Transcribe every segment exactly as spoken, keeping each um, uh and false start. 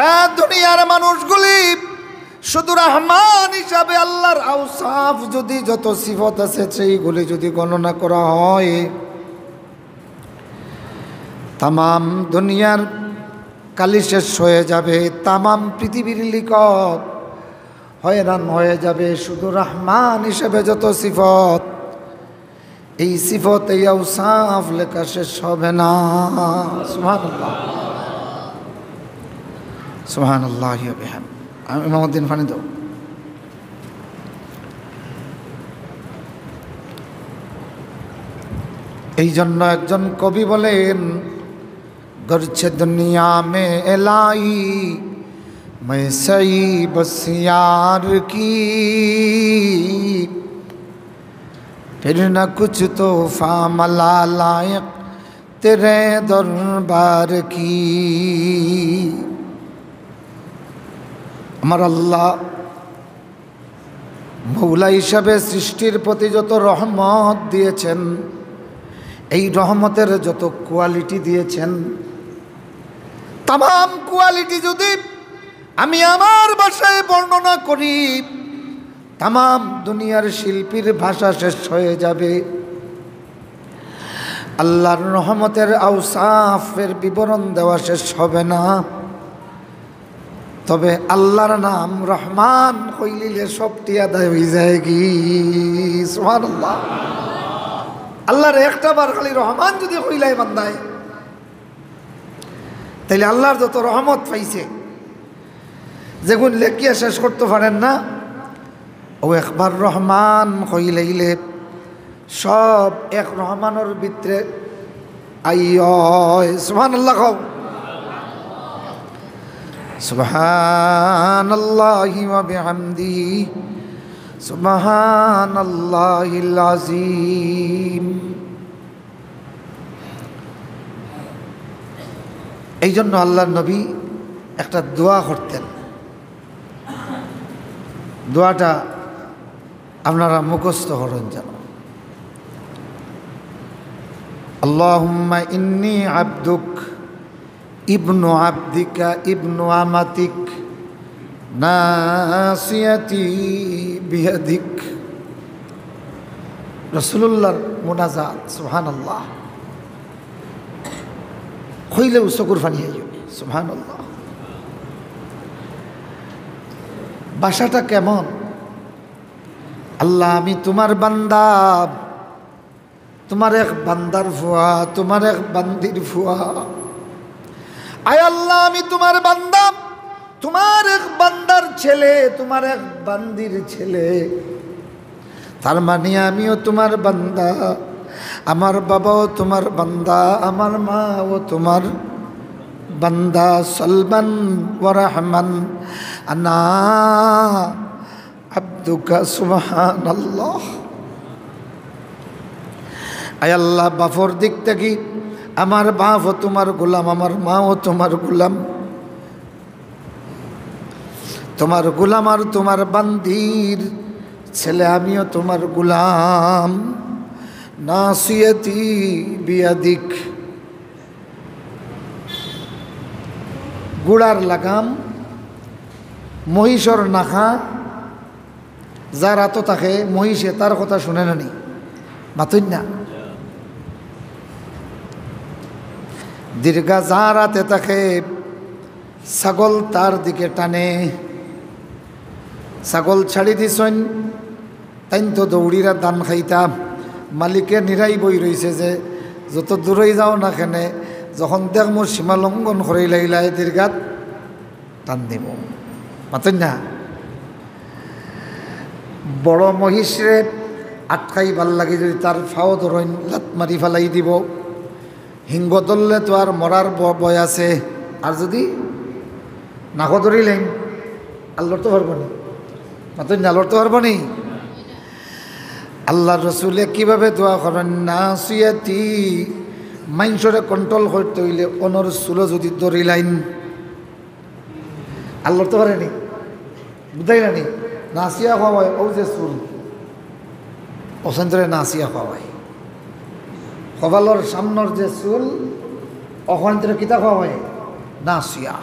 এ দুনিয়ার মানুষগুলি শুধু রহমান হিসাবে আল্লাহর আওসাফ যদি, যত সিফত আছে, সেইগুলি যদি গণনা করা হয়, তামাম দুনিয়ার কালি শেষ হয়ে যাবে, তামাম পৃথিবীর লিখক হয়রান হয়ে যাবে। শুধু রহমান হিসেবে যত সিফত, এই সিফত, এই আওসাফ লেখা শেষ হবে না। সুবহানাল্লাহ, সুবহানাল্লাহি ওয়া বিহামদিহি। আমি ইমামুদ্দিন ফানি দেব। এই জন্য একজন কবি বলেন, گرچہ دنیا میں الہی میں سعی بس یار کی، پھر نہ کچھ تحفہ ملا لائق تیرے دربار کی۔ আমার আল্লাহ মৌলা হিসাবে সৃষ্টির প্রতি যত রহমত দিয়েছেন, এই রহমতের যত কোয়ালিটি দিয়েছেন, তামাম কোয়ালিটি যদি আমি আমার ভাষায় বর্ণনা করি, তামাম দুনিয়ার শিল্পীর ভাষা শেষ হয়ে যাবে। আল্লাহর রহমতের আওসাফের বিবরণ দেওয়া শেষ হবে না। তবে আল্লাহর নাম রহমান কইলিলে সবটি আদায় হয়ে যায় কি? সুবহানাল্লাহ। আল্লাহর একটা বার খালি রহমান যদি কইলায় বান্দায়, তাইলে আল্লাহর যত রহমত পাইছে, যেগুন লেখিয়া শেষ করতে পারেন না, ও একবার রহমান কইলাইলে সব এক রহমানর ভিতরে আইয়। সুবহানাল্লাহ কও। সুবহানাল্লাহি ওয়া বিহামদিহি, সুবহানাল্লাহিল আযীম। এই জন্য আল্লাহর নবী একটা দোয়া করতেন। দোয়াটা আপনারা মুখস্থ করেন যেন। اللهم إني عبدك ابن عبدك ابن أمتك ناصيتي بيدك। রাসূলুল্লাহর মুনাজাত, সুবহানাল্লাহ। কইলেউ চকুর পানি আইব, সুবহানাল্লাহ। ভাষাটা কেমন? আল্লাহ, আমি তোমার বান্দা, তোমার এক বান্দার ফুয়া, তোমার এক বান্দির ফুয়া। আয় আল্লাহ, আমি তোমার বান্দা, তোমার এক বান্দার ছেলে, তোমার এক বান্দির ছেলে। তার মানে আমিও তোমার বান্দা, আমার বাবাও তোমার বান্দা, আমার মাও তোমার বান্দা। সালমান ওয়া রাহমান আনা আব্দুকা, সুবহানাল্লাহ। আয় আল্লাহ, বাফর দিক থাকি আমার বাফও তোমার গোলাম, আমার মাও তোমার গোলাম। তোমার গোলাম আর তোমার বান্দির ছেলে, আমিও তোমার গোলাম। নাসিয়াতি বিয়াদিক। ঘোড়ার লাগাম, মহিষর নাখা, যার আতো থাকে মহিষে তার কথা শুনে না নি? মাতইন না। দীর্ঘা যার আতে থাকে, ছাগল তার দিকে টানে। ছাগল ছাড়ি দিছইন, তাইন তো দৌড়িরা ধান খাইতা। মালিকে নিরাই বই রইছে যে যত দূরই যাও না কেনে, যখন দেখমু সীমা লঙ্ঘন করি লাইলায় দীর্ঘাত টান দিমু। মাতইন না। বড় মহিষরে আটকাইবার লাগি যদি তার ফাও ধরইন, লাত মারি ফালাই দিব। হিংগ ধরলে তো আর মরার ব-, ভয় আছে। আর যদি নাকো ধরিলেন, আর লড়তে পারবো নি? মাতইন না, লড়তে পারবো নি? আল্লাহর রসুলে কিভাবে দোয়া করেন? নাসিয়াতি, মাইনষরে কন্ট্রোল করতে অইলে অনর চুলো যদি ধরিলাইন, আর লড়তে পারে নি, বুঝাইলা নি? নাসিয়া কওয়া অয়, অউ যে চুল, অখানতরে নাসিয়া কওয়া অয়। কপালর সামনর যে চুল, অখানতরে কিতা কওয়া অয়? নাসিয়া।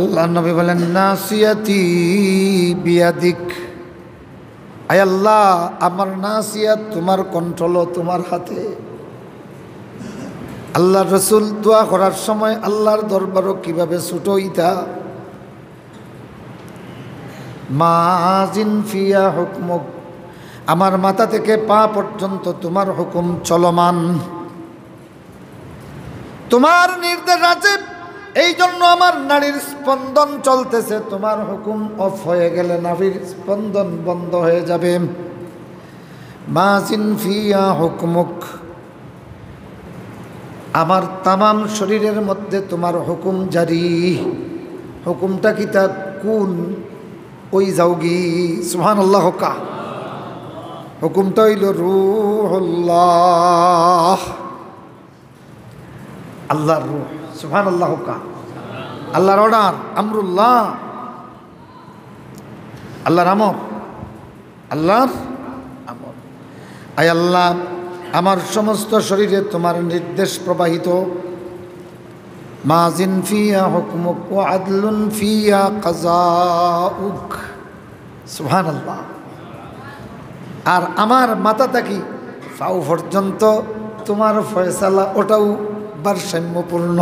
আল্লাহর নবী বলেন, "নাসিয়াতি বিয়াদিক।" আয় আল্লাহ, আমার নাসিয়াত তোমার কন্ট্রোল, তোমার হাতে। আল্লাহর রসুল দোয়া করার সময় আল্লাহর দরবারও কিভাবে ছুটো ইতা, "মাজিন ফিয়া হুকমুক।" আমার মাথা থেকে পা পর্যন্ত তোমার হুকুম চলমান। তোমার নির্দেশ আছে, এই জন্য আমার নাড়ির স্পন্দন চলতেছে। তোমার হুকুম অফ হয়ে গেলে নাড়ির স্পন্দন বন্ধ হয়ে যাবে। মাজিন ফিয়া হুকমুক, আমার তামাম শরীরের মধ্যে তোমার হুকুম জারি। হুকুমটা কিতা? কুন, অই যাওগি। সুবহানাল্লাহ কউক্কা। হুকুমটা অইলো রুহুল্লাহ। আল্লাহর রুহ। সুবহানাল্লাহ কউক্কা। আল্লাহর অর্ডার, আমরুল্লাহ, আল্লাহর আমর, আল্লাহর আমর। আয় আল্লাহ, আমার সমস্ত শরীরে তোমার নির্দেশ প্রবাহিত। মাজিন ফিয়া হুকমুক ওয়া আদলুন ফিয়া কাজাউক। সুবহানাল্লাহ। আর আমার মাথা থাকি পাও পর্যন্ত তোমার ফয়সালা, ওটাও ভারসাম্যপূর্ণ।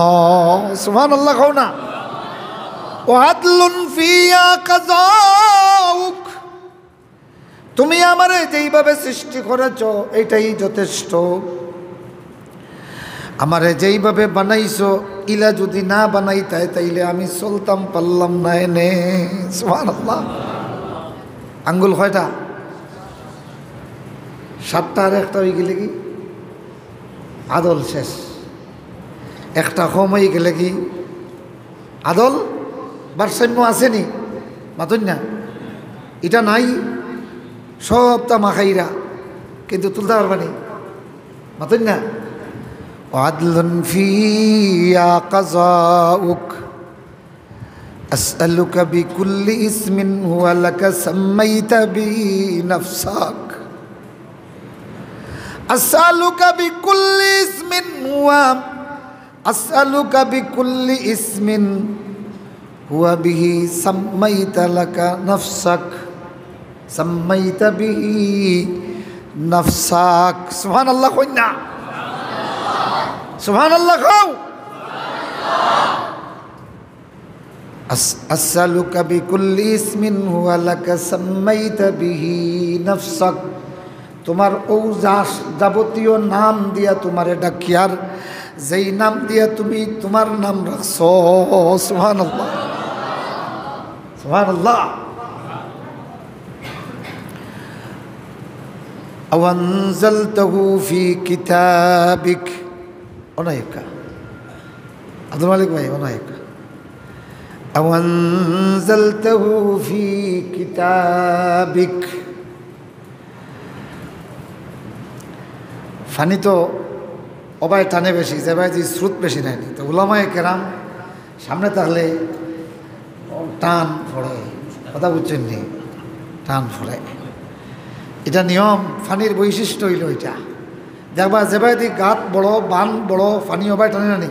সুবহানাল্লাহ কও না। ওয়া আদলুন ফিয়া কাজাউক। তুমি আমারে যেইভাবে সৃষ্টি করেছ, এটাই যথেষ্ট। আমারে যেইভাবে বানাইছো, ইলা যদি না বানাইতায়, তাইলে আমি চলতাম পারলাম না এনে। সুবহানাল্লাহ। আঙ্গুল কয়টা? সাতটা, আর একটা অই গেলে কি আদল শেষ। একটা কম অই গেলে কি আদল, ভারসাম্য আছে নি? মাতইন না। ইটা নাই, সবটা মাখাইরা, কিন্তু তুলতা পারবা নি? মাতইন না। وعدل فيها قضاؤك. أسألك بكل اسم هو لك سميت به نفسك. أسألك بكل اسم هو أسألك بكل اسم هو به سميت لك نفسك، سميت به نفسك. সুবহানাল্লাহ কইন না। সুবহানাল্লাহ কও। আস-, أسألك بكل اسم هو لك سميت به نفسك। তোমার অউ যা-, যাবতীয় নাম দিয়া তোমারে ডাকিয়ার, যেই নাম দিয়া তুমি তোমার নাম রাখছো। সুবহানাল্লাহ, সুবহানাল্লাহ। أو أنزلته في كتابك। অনায়িকা। আব্দুল মালিক ভাই, অনায়িকা। أو أنزلته في كتابك। পানি তো অবায় টানে বেশি, যেবায়দি স্রোত বেশি নায়নি। তো উলামায়ে কেরাম সামনে থাকলে টান পড়ে, কথা বুঝছইন নি? টান পড়ে। ইটা নিয়ম, পানির বৈশিষ্ট্য অইলো ইটা। দেখবা, যেবায়দি গাত বড়, বান বড়, পানি অবায় টানে না নি?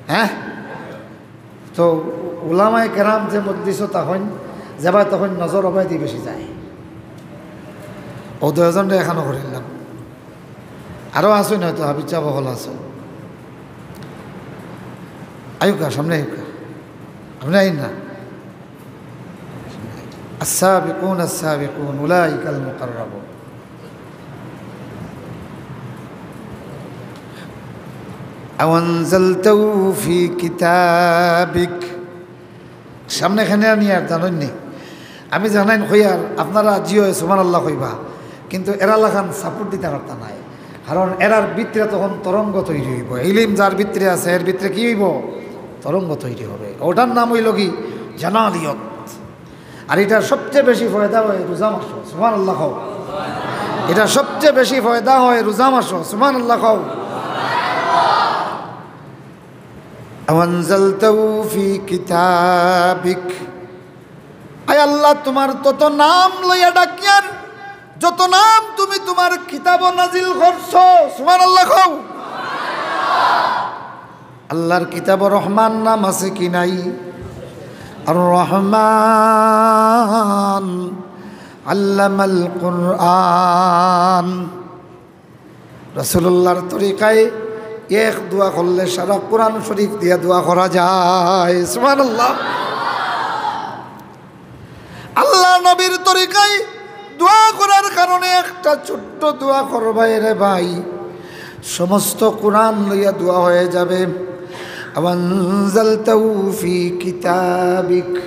হ্যাঁ? তো উলামায়ে কেরাম যে মজলিসো তখন, যেবায় তখন নজর অবায়দি বেশি যায়। অউ দুইজনরে একখানো করিলাম। আরো আছইন হয়তো, হাফিজ সাব অকল আছইন। আইউক্কা, সামনে আইউক্কা। আপনে আইন না। السابقون السابقون أولئك المقربون. أو أنزلته في كتابك। সামনে কেনে আনিয়ার জানইন নি? আমি যেখানাইন কইয়ার, আপনারা জি অয় সুবহানাল্লাহ কইবা, কিন্তু এরা লাখান support দিতা পারতা নায়। কারণ এরার ভিতরে তখন তরঙ্গ তৈরি অইবো। ইলিম যার ভিতরে আছে, এর ভিতরে কি অইবো? তরঙ্গ তৈরি হবে। অটার নাম অইলো কি? জালালিয়ত। আর ইটার সবচেয়ে বেশি ফায়দা অয় রোজা মাসো। সুবহানাল্লাহ কও। ইটার সবচেয়ে বেশি ফায়দা অয় রোজা মাসো। সুবহানাল্লাহ কও। أو أنزلته في كتابك। আয় আল্লাহ, তোমার তত নাম লইয়া ডাকিয়ার, যত নাম তুমি তোমার কিতাবো নাজিল করছো। সুবহানাল্লাহ কও। আল্লাহর কিতাবো রহমান নাম আছে কি নাই? الرحمن علم القرآن। রাসূলুল্লাহর তরিকায় এক দোয়া করলে সারা কোরআন শরীফ দিয়া দোয়া করা যায়। সুবহানাল্লাহ। আল্লাহর নবীর তরিকায় দোয়া করার কারণে একটা ছোট্ট দোয়া করবায় রে ভাই, সমস্ত কোরআন লইয়া দোয়া হয়ে যাবে। أو أنزلته في كتابك।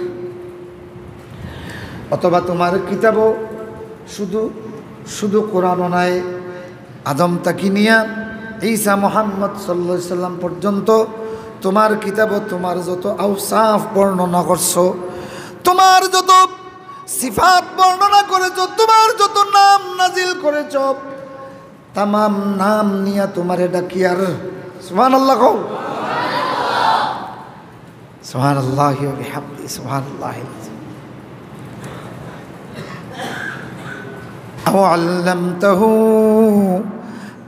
অথবা তোমার কিতাবও শুধু, শুধু কোরআনও নাই, আদম থাকি নিয়া ঈসা মুহাম্মদ সাল্লাল্লাহু আলাইহি সাল্লাম পর্যন্ত তোমার কিতাবও তোমার যত আওসাফ বর্ণনা করছো, তোমার যত সিফাত বর্ণনা করেছো, তোমার যত নাম নাজিল করেছো, তামাম নাম নিয়া তোমারে ডাকিয়ার। সুবহানাল্লাহ কও। সুবহানাল্লাহি ওয়া বিহামদিহি, সুবহানাল্লাহিল আযীম। أو علمته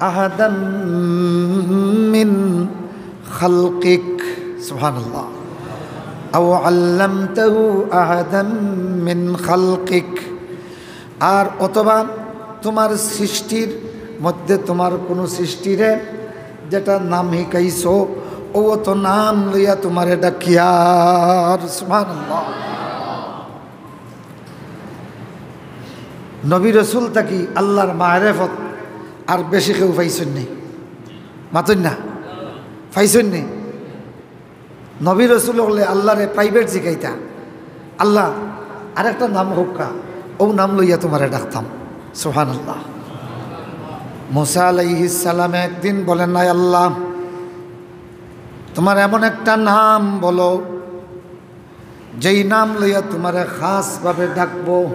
أحدا من خلقك। সুবহানাল্লাহ। أو علمته أحدا من خلقك। আর অথবা তোমার সৃষ্টির মধ্যে তোমার কোনো সৃষ্টিরে যেটা নাম হিকাইছো, ও তো নাম লইয়া তোমারে ডাকিয়ার। সুবহানাল্লাহ। নবী রসুল থাকি আল্লাহর মারেফত আর বেশি কেউ পাইছইন নি? মাতইন না, পাইছইন নি? নবী রসুল অকলে আল্লাহরে প্রাইভেট জিকাইতা, "আল্লাহ, আরেকটা নাম কউক্কা, অউ নাম লইয়া তোমারে ডাকতাম।" সুবহানাল্লাহ। মুসা আলাইহিস সালামে একদিন বলেন, "আয় আল্লাহ, তোমার এমন একটা নাম বলো, যেই নাম লইয়া তোমারে খাসভাবে ডাকবো,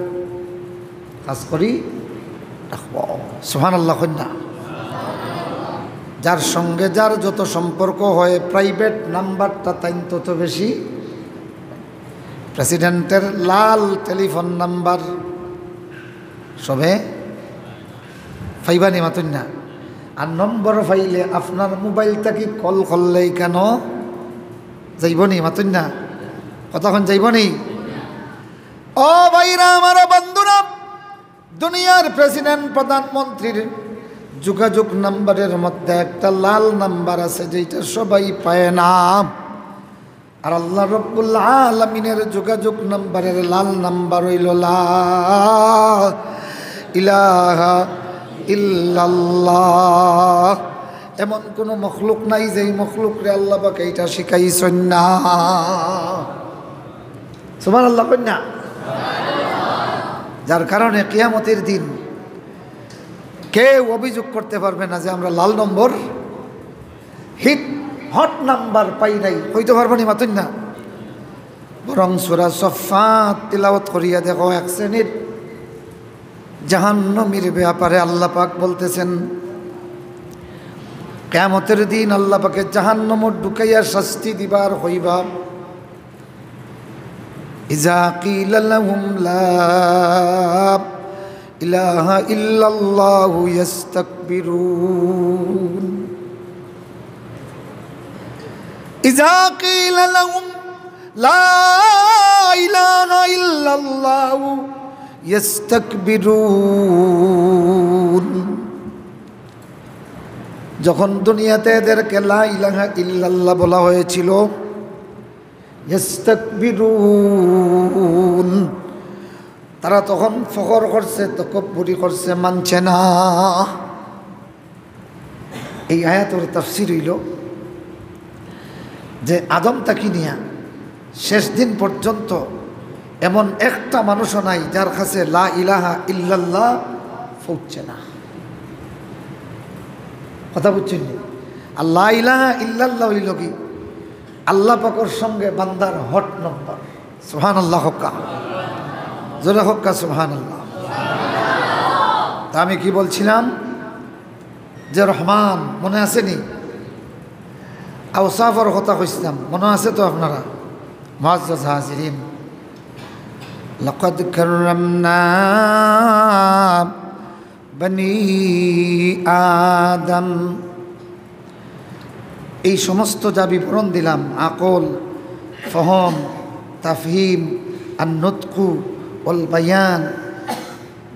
খাস করি ডাকবো।" সুবহানাল্লাহ কইন না। যার সঙ্গে যার যত সম্পর্ক হয়, প্রাইভেট নাম্বারটা তাইন তত বেশি। প্রেসিডেন্টের লাল টেলিফোন নাম্বার সবে পাইবা নি? মাতইন না। আর নম্বর পাইলে আপনার মোবাইল থাকি কল করলেই কেন যাইব নি? মাতইন না। কথা কইন, যাইব নি? ও ভাইরা আমার, বন্ধুরা, দুনিয়ার প্রেসিডেন্ট, প্রধানমন্ত্রীর যোগাযোগ নাম্বারের মধ্যে একটা লাল নাম্বার আছে, যেটা সবাই পায় না। আর আল্লাহ রব্বুল আলামিনের যোগাযোগ নাম্বারের লাল নাম্বার অইল লা ইলাহা ইল্লাল্লাহ। এমন কোনো মখলুক নাই যেই মখলুকরে আল্লাহ পাকে এটা শিখাইছইন না। সুবহানাল্লাহ কইন না। যার কারণে কিয়ামতের দিন কেউ অভিযোগ করতে পারবে না যে আমরা লাল নম্বর, হিট, হট নাম্বার পাই নাই, কইতে পারবো নি? মাতইন না। বরং সূরা সফফাত তিলাওয়াত করিয়া দেখো, এক শ্রেণীর জাহান্নামীর ব্যাপারে আল্লাহ পাক বলতেছেন, কিয়ামতের দিন আল্লাহ পাকে জাহান্নামত ঢুকাইয়া শাস্তি দিবার কইবা, إذا قيل لهم لا إله إلا الله يستكبرون। إذا قيل لهم لا إله إلا الله يستكبرون। যখন দুনিয়াতে এদেরকে লা ইলাহা ইল্লাল্লাহ বলা হয়েছিল, ইয়াস্তাকবিরুন, তারা তখন ফখর করছে, তকব্বুরি করছে, মানছে না। এই আয়াতর তাফসীর অইল যে আদম থাকি নিয়া শেষ দিন পর্যন্ত এমন একটা মানুষও নাই যার কাছে লা ইলাহা ইল্লাল্লাহ পৌঁছছে না। কথা বুঝছইন নি? আর লা ইলাহা ইল্লাল্লাহ অইল কি? আল্লাহ পাকর সঙ্গে বান্দার হট নম্বর। সুবহানাল্লাহ কউক্কা, জোরে কউক্কা সুবহানাল্লাহ। তা আমি কি বলছিলাম? যে রহমান, মনে আছে নি? আওসাফর কথা কইছিলাম, মনে আছে তো আপনারা? মুআজ্জাজ হাজিরিন, লাকাদ কাররামনা বনি আদম। এই সমস্ত যা বিবরণ দিলাম, আকল, ফহম, তাফহিম, আন নুতকু, ওয়াল বায়ান।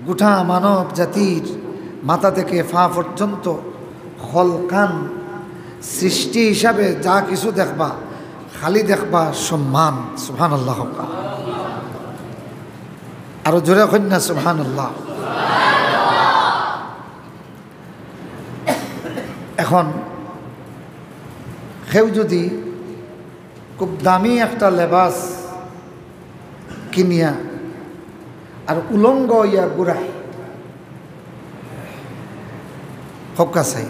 গোটা মানব জাতির মাথা থেকে পা পর্যন্ত খলকান, সৃষ্টি হিসাবে যা কিছু দেখবা, খালি দেখবা সম্মান। সুবহানাল্লাহ। আরো জোরে কইন না সুবহানাল্লাহ। এখন কেউ যদি খুব দামি একটা লেবাস কিনিয়া আর উলঙ্গ অইয়া ঘুরায়, হক আছে,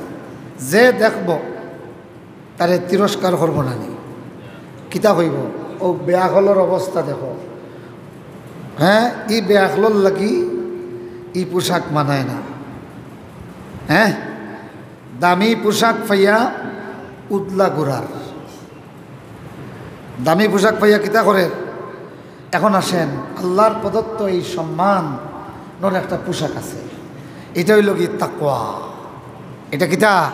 যে দেখবো তারে তিরস্কার করবো না নি? কিতা কইবো? "ও বেআকলর অবস্থা দেখো, হ্যাঁ, ই বেআকলর লাগি ই পোশাক মানায় না।" হ্যাঁ, দামি পোশাক পাইয়া উদলা ঘুরার, দামি পোশাক পাইয়া কিতা করে? এখন আসেন, আল্লাহর প্রদত্ত এই সম্মানর একটা পোশাক আছে, এটা অইল কি? তাকওয়া। এটা কিতা?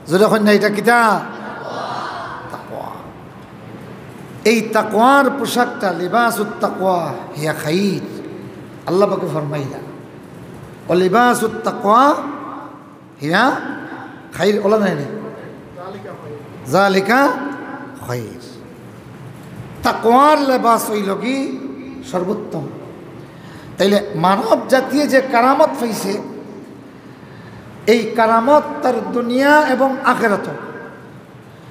জোরে কইন না, এটা কিতা? তাকওয়া। এই তাকওয়ার পোশাকটা, লিবাসুত তাকওয়া হিয়া খাইর, আল্লাহ পাকে ফরমাইলা, "ওয়া লিবাসুত তাকওয়া হিয়া খাইর", ওলা নাই নি? "জালিকা খাইর।" তাকওয়ার লেবাস অইল কি? সর্বোত্তম। তাইলে মানব জাতিয়ে যে কারামত পাইছে, এই কারামত তার দুনিয়া এবং আখেরাত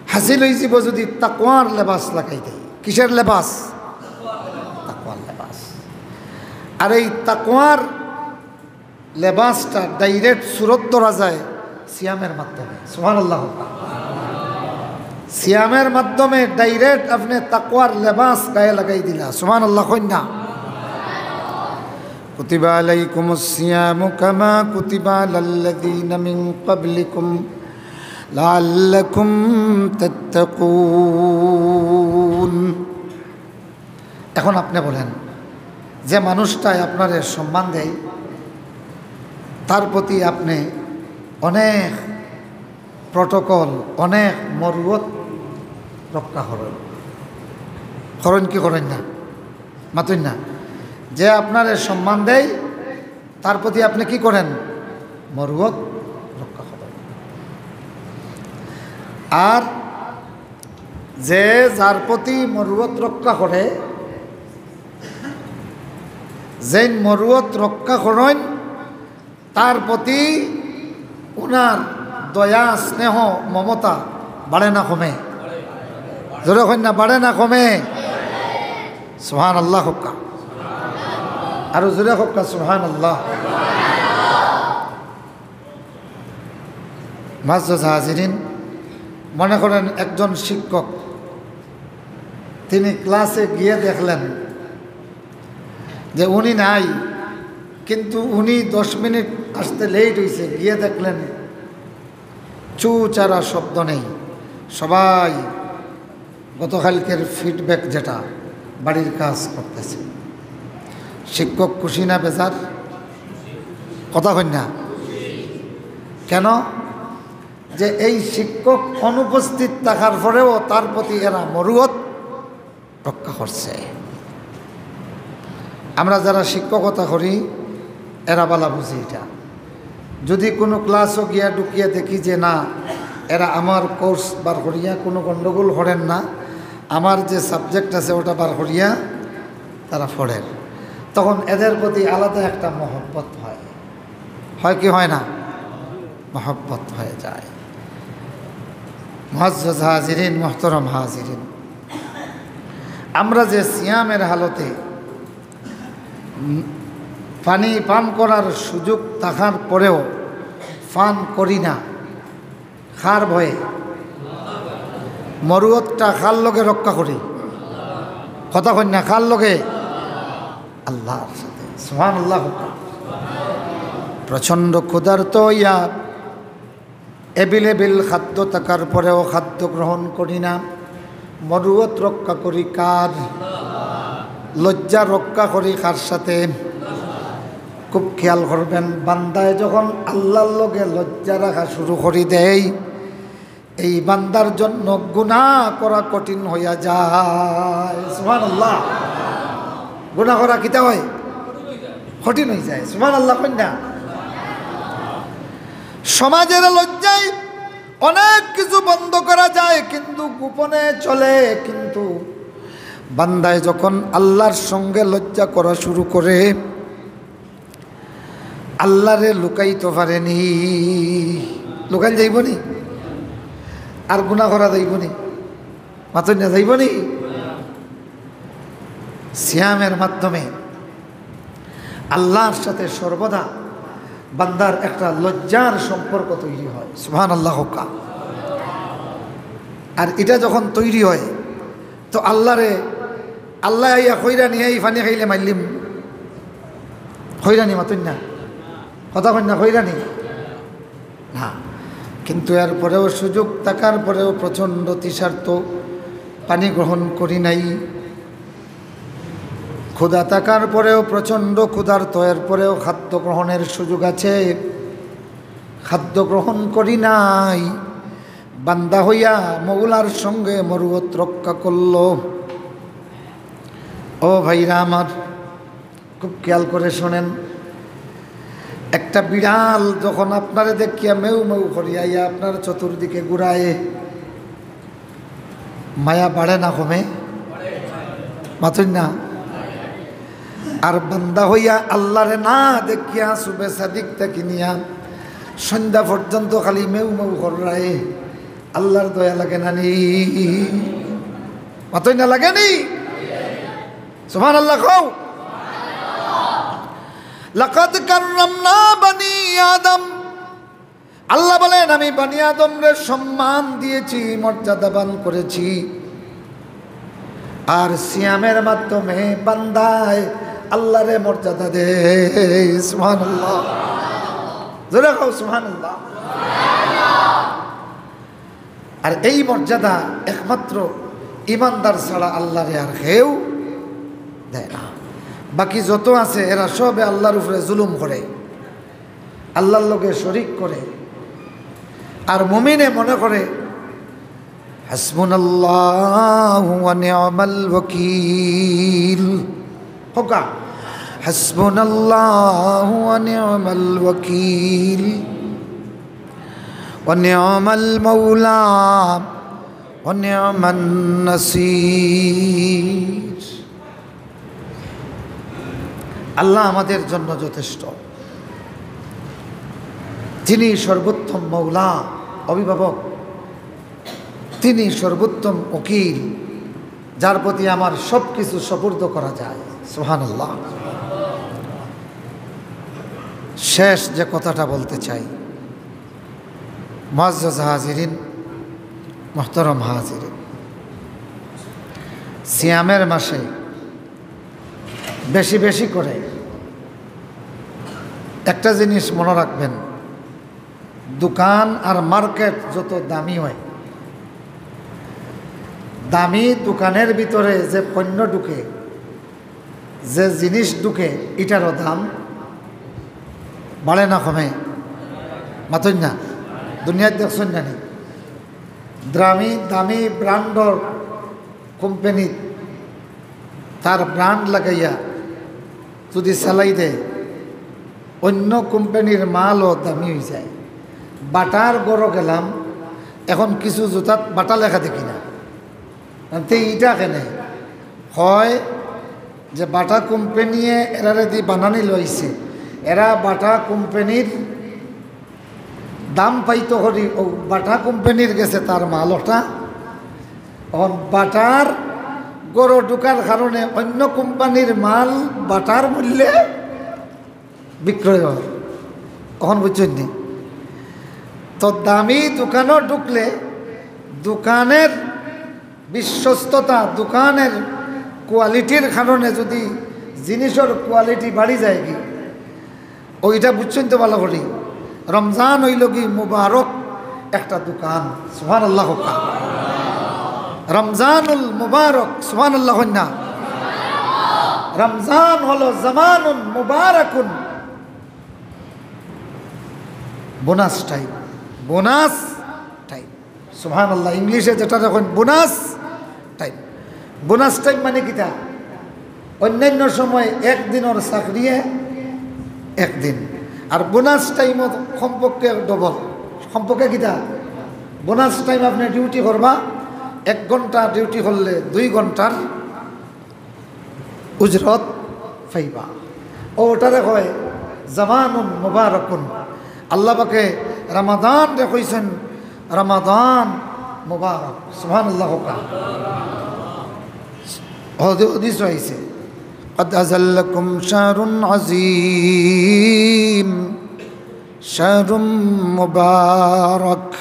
হাসিল অইযিবো যদি তাকওয়ার লেবাস লাগাই দেয়। কিসের লেবাস? তাকওয়ার লেবাস। আর এই তাকওয়ার লেবাসটা ডাইরেক্ট সুরত ধরা যায় সিয়ামের মাধ্যমে। সুবহানাল্লাহ। সিয়ামের মাধ্যমে ডাইরেক্ট আপনে তাকওয়ার লেবাস গায়ে লাগাই দিলা। সুবহানাল্লাহ কইন না। كتب عليكم الصيام كما كتب على الذين من قبلكم لعلكم تتقون। এখন আপনে বলেন, যে মানুষটায় আপনারে সম্মান দেয়, তার প্রতি আপনে অনেক প্রটোকল, অনেক মরুয়ত রক্ষা করইন। করইন কি করইন না? মাতইন না। যে আপনারে সম্মান দেয়, তার প্রতি আপনে কি করেন? মরুয়ত রক্ষা করইন। আর যে যার প্রতি মরুয়ত রক্ষা করে, যেইন মরুয়ত রক্ষা করইন, তার প্রতি উনার দয়া, স্নেহ, মমতা বাড়ে না কমে? জোরে কইন না, বাড়ে না কমে? সুবহানাল্লাহ কউক্কা। আরো জোরে কউক্কা, সুবহানাল্লাহ। মুআজ্জাজ হাজিরিন, মনে করেন একজন শিক্ষক, তিনি ক্লাসে গিয়ে দেখলেন যে উনি নাই, কিন্তু উনি দশ মিনিট আসতে লেট হইছে, গিয়ে দেখলেন চুচারা শব্দ নেই, সবাই গতকালকের ফিডব্যাক যেটা, বাড়ির কাজ করতেছে। শিক্ষক খুশি না বেজার? কথা কইন না কেন? যে এই শিক্ষক অনুপস্থিত থাকার পরেও তার প্রতি এরা মরুয়ত রক্ষা করছে। আমরা যারা শিক্ষকতা করি, এরা বালা বুঝি এটা। যদি কোনো ক্লাসও গিয়া ঢুকিয়া দেখি যে না, এরা আমার কোর্স বার করিয়া কোনো গণ্ডগোল করেন না, আমার যে সাবজেক্ট আছে ওটা বার করিয়া তারা পড়েন, তখন এদের প্রতি আলাদা একটা মহব্বত হয়। হয় কি হয় না? মহব্বত হয়ে যায়। মুআজ্জাজ হাজিরিন, মুহতারাম হাজিরিন, আমরা যে সিয়ামের হালতে, উম, পানি পান করার সুযোগ থাকার পরেও পান করি না, কার ভয়ে? মরুয়তটা কার লগে রক্ষা করি? কথা কইন না, কার লগে? আল্লাহর সাথে। সুবহানাল্লাহ। প্রচণ্ড ক্ষুধার্ত হইয়া অ্যাভেলেবল খাদ্য থাকার পরেও খাদ্য গ্রহণ করি না। মরুয়ত রক্ষা করি কার? লজ্জা রক্ষা করি কার সাথে? খুব খেয়াল করবেন, বান্দায় যখন আল্লাহর লগে লজ্জা রাখা শুরু করি দেয়, এই বান্দার জন্য গুনাহ করা কঠিন হইয়া যায়। সুবহানাল্লাহ। গুনাহ করা কিতা হয়? কঠিন হয়ে যায়। সুবহানাল্লাহ কইন না। সমাজের লজ্জায় অনেক কিছু বন্ধ করা যায়, কিন্তু গোপনে চলে। কিন্তু বান্দায় যখন আল্লাহর সঙ্গে লজ্জা করা শুরু করে, আল্লাহরে লুকাইতো পারেনি। লুকাইল যাইবনি? আর গুনাহ করা যাইবনি? মাতইন না, যাইবনি? সিয়ামের মাধ্যমে আল্লাহর সাথে সর্বদা বান্দার একটা লজ্জার সম্পর্ক তৈরি হয়। সুবহানাল্লাহ কউক্কা। আর এটা যখন তৈরি হয়, তো আল্লাহরে, আল্লাহ আইয়া কইরা নি, "এই পানি খাইলে মাইল্লিম।" কইরা নি, মাতইন না, কথা কইন না, কইরা নি? না। কিন্তু এরপরেও, সুযোগ থাকার পরেও প্রচণ্ড তৃষার্ত, পানি গ্রহণ করি নাই। ক্ষুধা থাকার পরেও প্রচণ্ড ক্ষুধার্ত, এরপরেও খাদ্য গ্রহণের সুযোগ আছে, খাদ্য গ্রহণ করি নাই। বান্দা হইয়া মৌলার সঙ্গে মরুয়ত রক্ষা করল। ও ভাইরা আমার, খুব খেয়াল করে শোনেন, একটা বিড়াল যখন আপনারে দেখিয়া মেউ মেউ করিয়া আইয়া আপনার চতুর্দিকে ঘুরায়, মায়া বাড়ে না কমে? মাতইন না। আর বান্দা হইয়া আল্লাহরে না দেখিয়া সুবে সাদিক থাকি নিয়া সন্ধ্যা পর্যন্ত খালি মেউ মেউ কররায়, আল্লাহর দয়া লাগে না নি? মাতইন না, লাগে নি? সুবহানাল্লাহ কও। লাকাদ কাররামনা বানি আদম। আল্লাহ বলেন, "আমি বানি আদমরে সম্মান দিয়েছি, মর্যাদাবান করেছি।" আর সিয়ামের মাধ্যমে বান্দায় আল্লাহরে মর্যাদা দেয়। সুবহানাল্লাহ। জোরে কও, সুবহানাল্লাহ। আর এই মর্যাদা একমাত্র ইমানদার ছাড়া আল্লাহরে আর কেউ দেয় না। বাকি যত আছে, এরা সবে আল্লাহর উপরে জুলুম করে, আল্লাহর লগে শরিক করে। আর মুমিনে মনে করে, "হাসবুনাল্লাহু ওয়া নি'মাল ওয়াকিল।" কউক্কা, "হাসবুনাল্লাহু ওয়া নি'মাল ওয়াকিল, ওয়া নি'মাল মাওলা, ওয়া নি'মান নাসির।" আল্লাহ আমাদের জন্য যথেষ্ট। যিনি সর্বোত্তম মৌলা, অভিভাবক, তিনি সর্বোত্তম উকিল, যার প্রতি আমার সব কিছু সুপুর্দ করা যায়। সুবহানাল্লাহ। শেষ যে কথাটা বলতে চাই, মুআজ্জাজ হাজিরিন, মুহতারাম হাজিরিন, সিয়ামের মাসে বেশি বেশি করে একটা জিনিস মনে রাখবেন, দোকান আর মার্কেট যত দামি হয়, দামি দোকানের ভিতরে যে পণ্য ঢুকে, যে জিনিস ঢুকে, ইটারও দাম বাড়ে না কমে? মাতইন না। দুনিয়াত দেখছইন না নি? দামি দামি ব্র্যান্ডর কোম্পানি তার ব্র্যান্ড লাগাইয়া যদি চালাই দেয়, অন্য কোম্পানির মালও দামি হয়ে যায়। বাটার ঘরো গেলাম, এখন কিছু জুতাত বাটা লেখা দেখি না। তে ইটা কেনে হয় যে বাটা কোম্পানিয়ে এরারে দি বানানি লইছে, এরা বাটা কোম্পানির দাম পাইতো করি, ও বাটা কোম্পানির গেছে তার মাল ওটা। এখন বাটার ঘরো ঢুকার কারণে অন্য কোম্পানির মাল বাটার মূল্যে বিক্রয় হয়। এখন বুঝছইন নি? তো দামি দোকানো ঢুকলে দোকানের বিশ্বস্ততা, দোকানের কোয়ালিটির কারণে যদি জিনিসের কোয়ালিটি বাড়ি যায় কি, ওইটা বুঝছইন তো ভালো করি। রমজান হইল কি মুবারক একটা দোকান। সুবহানাল্লাহ কউক্কা। রমজানুল মুবারক, সুবহানাল্লাহ কইন না। রমজান হলো জামানুন মুবারাকুন, বোনাস টাইম, বোনাস টাইম। সুবহানাল্লাহ। ইংলিশে যেটারে coin bonus time. Bonus time মানে কিতা? অন্যান্য সময় এক দিনর চাকরিয়ে এক দিন, আর বোনাস টাইমও কমপক্ষে ডবল। কমপক্ষে কিতা? বোনাস টাইম আপনে ডিউটি করবা, এক ঘন্টা ডিউটি করলে দুই ঘন্টার উজরত পাইবা। অউ ওটারে কয় জামানুন মুবারাকুন। আল্লাহ পাকে রমাদানরে কইছইন রমাদান মুবারক। সুবহানাল্লাহ কউক্কা। হদি-, হাদিসও আইছে, "قد أظلكم شهر عظيم، شهر مبارك।"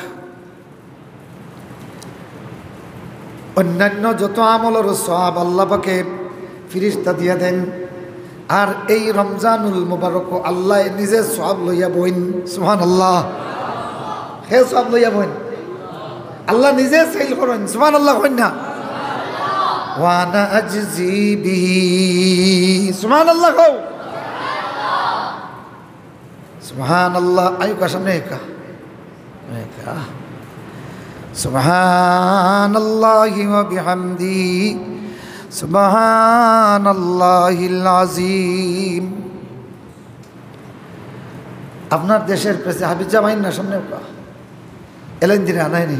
অন্যান্য যত আমলর সওয়াব আল্লাহ পাকে ফিরিস্তা দিয়া দেইন, আর এই রমজানুল মুবারকো আল্লায় নিজে সওয়াব লইয়া বইন। সুবহানাল্লাহ। হে সওয়াব লইয়া বইন? আল্লাহ নিজে সেল করইন। সুবহানাল্লাহ কইন না? "ওয়া আনা আজজি বিহি।" সুবহানাল্লাহ কও। সুবহানাল্লাহ। আইউক্কা সামনে, একা। একা। সুবহানাল্লাহি ওয়া বিহামদিহি। সুবহানাল্লাহিল আযীম। আপনার দেশের প্রেসি-, হাফিজ জামাইন না সামনে, একা। এলাইন দিরা নাইনি?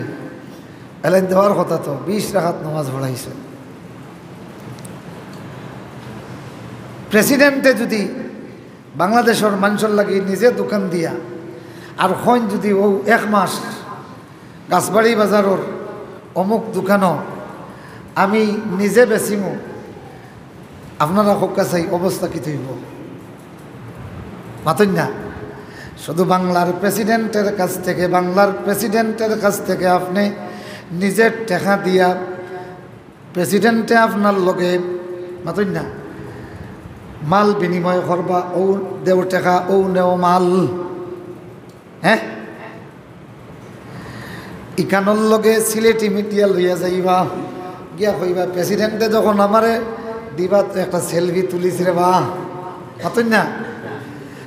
এলাইন দেওয়ার কথা তো, বিশ রাকাত নামাজ পড়াইছে। প্রেসিডেন্টে যদি বাংলাদেশর মানষর লাগি নিজে দোকান দিয়া, আর কইন যদি অউ এক মাস গাছবাড়ি বাজারর অমুক দোকানো আমি নিজে বেচিমু, আপনারা কউক্কা চাই অবস্থা কিতা অইবো? মাতইন না। শুধু বাংলার প্রেসিডেন্টের কাছ থেকে, বাংলার প্রেসিডেন্টের কাছ থেকে আপনে নিজের টেকা দিয়া প্রেসিডেন্টে আপনার লগে, মাতইন না, মাল বিনিময় করবা, অউ দেও টেকা, অউ নেও মাল। হ্যাঁ, ইখানর লগে সিলেটি মিডিয়া লইয়া যাইবা, গিয়া কইবা, "প্রেসিডেন্টে যখন আমারে দিবা তো একটা সেলফি তুলিস রে বা।" মাতইন না?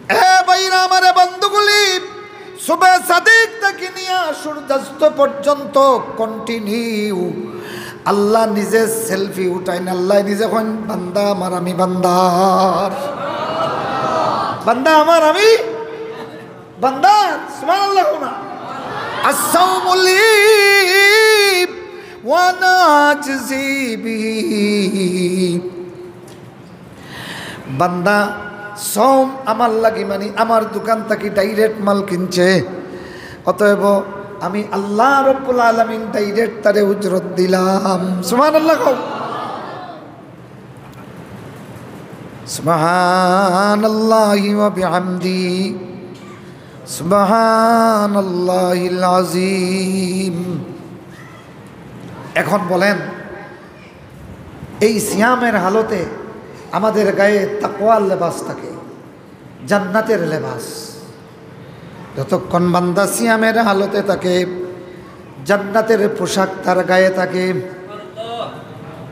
এ ভাইরা আমারে বন্ধুগুলি, সুবে সাদিক থাকি নিয়া সূর্যাস্ত পর্যন্ত কন্টিনিউ আল্লাহ নিজে সেলফি উঠাইন, আল্লাহ নিজে কইন, "বান্দা আমার, আমি বান্দার, বান্দা আমার, আমি বান্দার।" সুবহানাল্লাহ না? "আস-সাওমু লি ওয়া আনা আজজি বিহি।" বান্দা, সওম আমার লাগি, মানি আমার দোকান থাকি ডাইরেক্ট মাল কিনছে, অতএব আমি আল্লাহ রব্বুল আলামিন ডাইরেক্ট তারে উজরত দিলাম। সুবহানাল্লাহ কও। সুবহানাল্লাহি ওয়া বিহামদিহি, সুবহানাল্লাহিল আযীম। এখন বলেন, এই সিয়ামের হালতে আমাদের গায়ে তাকওয়ার লেবাস থাকে, জান্নাতের লেবাস। যতক্ষণ বান্দা সিয়ামের হালতে থাকে, জান্নাতের পোশাক তার গায়ে থাকে।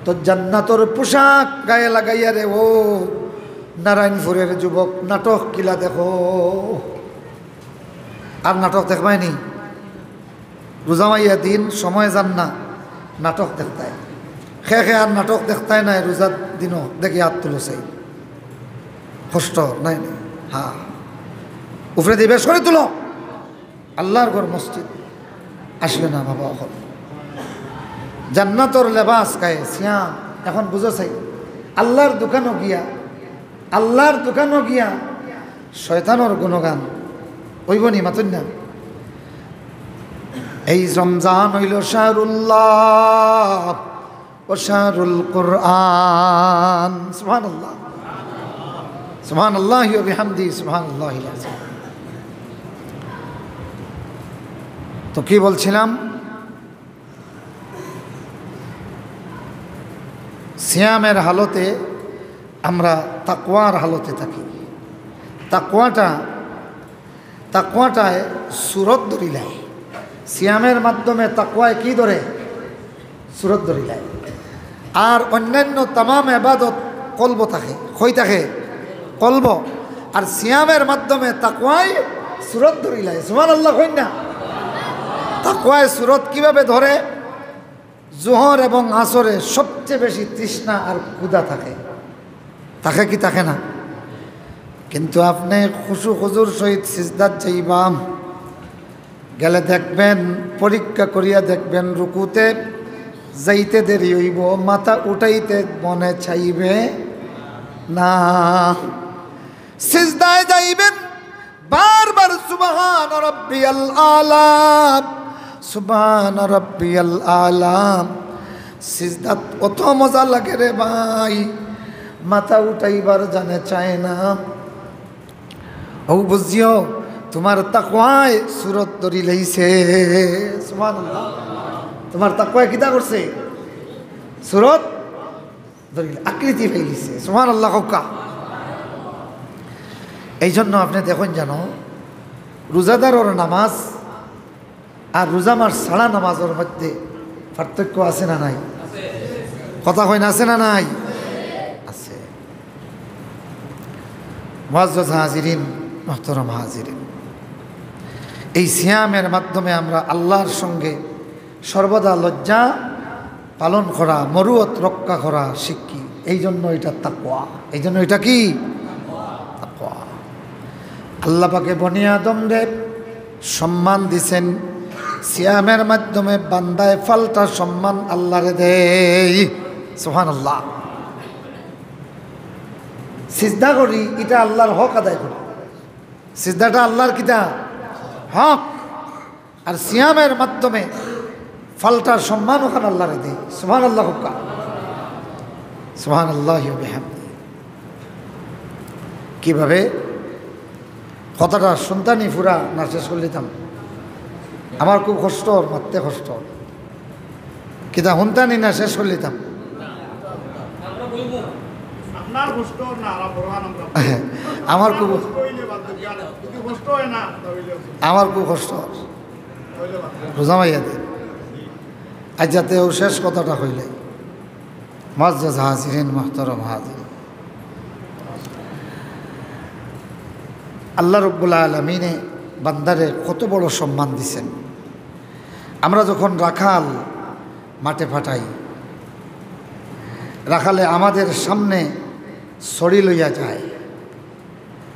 তো জান্নাতর পোশাক গায়ে লাগাইয়া রে ও নারায়ণপুরের যুবক নাটক কিলা দেখো। আর নাটক দেখবায়নি? রোজা মাইয়া দিন সময় যার না, নাটক দেখতায়। খে খে আর নাটক দেখতায় নায়, রোজার দিনও দেখি আত তুলো চাই। কষ্ট নাই নি? হ্যাঁ, উপরে দিয়ে বেশ করে তুলো। আল্লাহর ঘর মসজিদ আসবে না বাবা, এখন জান্নাতর লেবাস গায়ে সিয়াম। এখন বুঝো চাই, আল্লাহর দোকানও গিয়া, আল্লাহর দোকানও গিয়া শয়তানর গুণগান অইবো নি? মাতইন না। এই রমজান অইলো শাহরুল্লাহ ও শাহরুল কোরআন। সুবহানাল্লাহ, সুবহানাল্লাহি ওয়া বিহামদিহি, সুবহানাল্লাহিল আযীম। তো কি বলছিলাম? সিয়ামের হালতে আমরা তাকওয়ার হালতে থাকি। তাকওয়াটা, তাকওয়াটায় সুরত ধরিলায়। সিয়ামের মাধ্যমে তাকওয়ায় কি ধরে? সুরত ধরিলায়। আর অন্যান্য তামাম ইবাদত কলব থাকে, কই থাকে? কলব। আর সিয়ামের মাধ্যমে তাকওয়ায় সুরত ধরিলায়। সুবহানাল্লাহ কইন না? তাকওয়ায় সুরত কিভাবে ধরে? জোহর এবং আসরে সবচেয়ে বেশি তৃষ্ণা আর ক্ষুধা থাকে, থাকে কি থাকে না? কিন্তু আপনে খুশু খুজুর সহিত সিজদাত যাইবা, গেলে দেখবেন, পরীক্ষা করিয়া দেখবেন, রুকুতে যাইতে দেরি অইবো, মাথা উঠাইতে মনে চাইবে না। সিজদায় যাইবেন, বারবার সুবহান রাব্বিয়াল আলা, সুবহান রাব্বিয়াল আলা। সিজদাত অত মজা লাগে রে ভাই, মাথা উঠাইবার জানে চায় না। ও বুঝিও, তুমার তাকওয়ায় সুরত ধরি লাইছে। সুবহানাল্লাহ। তুমার তাকওয়ায় কিতা করছে? সুরত ধরি, আকৃতি পাইলিছে। সুবহানাল্লাহ কউক্কা। এই জন্য আপনে দেখইন জানো, রোজাদারর নামাজ আর রোজা মাস ছাড়া নামাজর মধ্যে পার্থক্য আছে না নাই? কথা কইন, আছে না নাই? আছে। মুআজ্জাজ হাজিরিন, মুহতারাম হাজিরিন, এই সিয়ামের মাধ্যমে আমরা আল্লাহর সঙ্গে সর্বদা লজ্জা পালন করা, মরুয়ত রক্ষা করা শিখি। এই জন্য এটা তাকওয়া। এই জন্য এটা কি? তাকওয়া। আল্লাহ পাকে বনি আদমরে সম্মান দিছেন। সিয়ামের মাধ্যমে বান্দায় পাল্টা সম্মান আল্লাহরে দেয়। সুবহানাল্লাহ। সিজদা করি, এটা আল্লাহর হক আদায় করি। সিজদাটা আল্লাহর কিতা? হক। আর সিয়ামের মাধ্যমে পাল্টা সম্মান অখান আল্লাহরে দেয়। সুবহানাল্লাহ কউক্কা। সুবহানাল্লাহি ওয়া বিহামদিহি। কিভাবে? কথাটা হুনতানি পুরা না শেষ করিলিতাম? আমার খুব কষ্ট অর, মাততে কষ্ট অর। কিতা হুনতানি না শেষ করিলিতাম? আপনার কষ্ট না, আমার বড় আনন্দ। আমার খুব কষ্ট অইলে বাদ দেন, যদি কষ্ট অয় না, তা অইলে আমার খুব কষ্ট অর। অইলে বাদ দেন। বুঝা মাইয়া দে। আজ যাতে ও শেষ কথাটা কইলে। মুআজ্জাজ হাজিরিন, মুহতারাম হাজিরিন, আল্লাহ রব্বুল আলামিনে বান্দারে কত বড় সম্মান দিছেন। আমরা যখন রাখাল মাঠে পাঠাই, রাখালে আমাদের সামনে ছড়ি লইয়া যায়,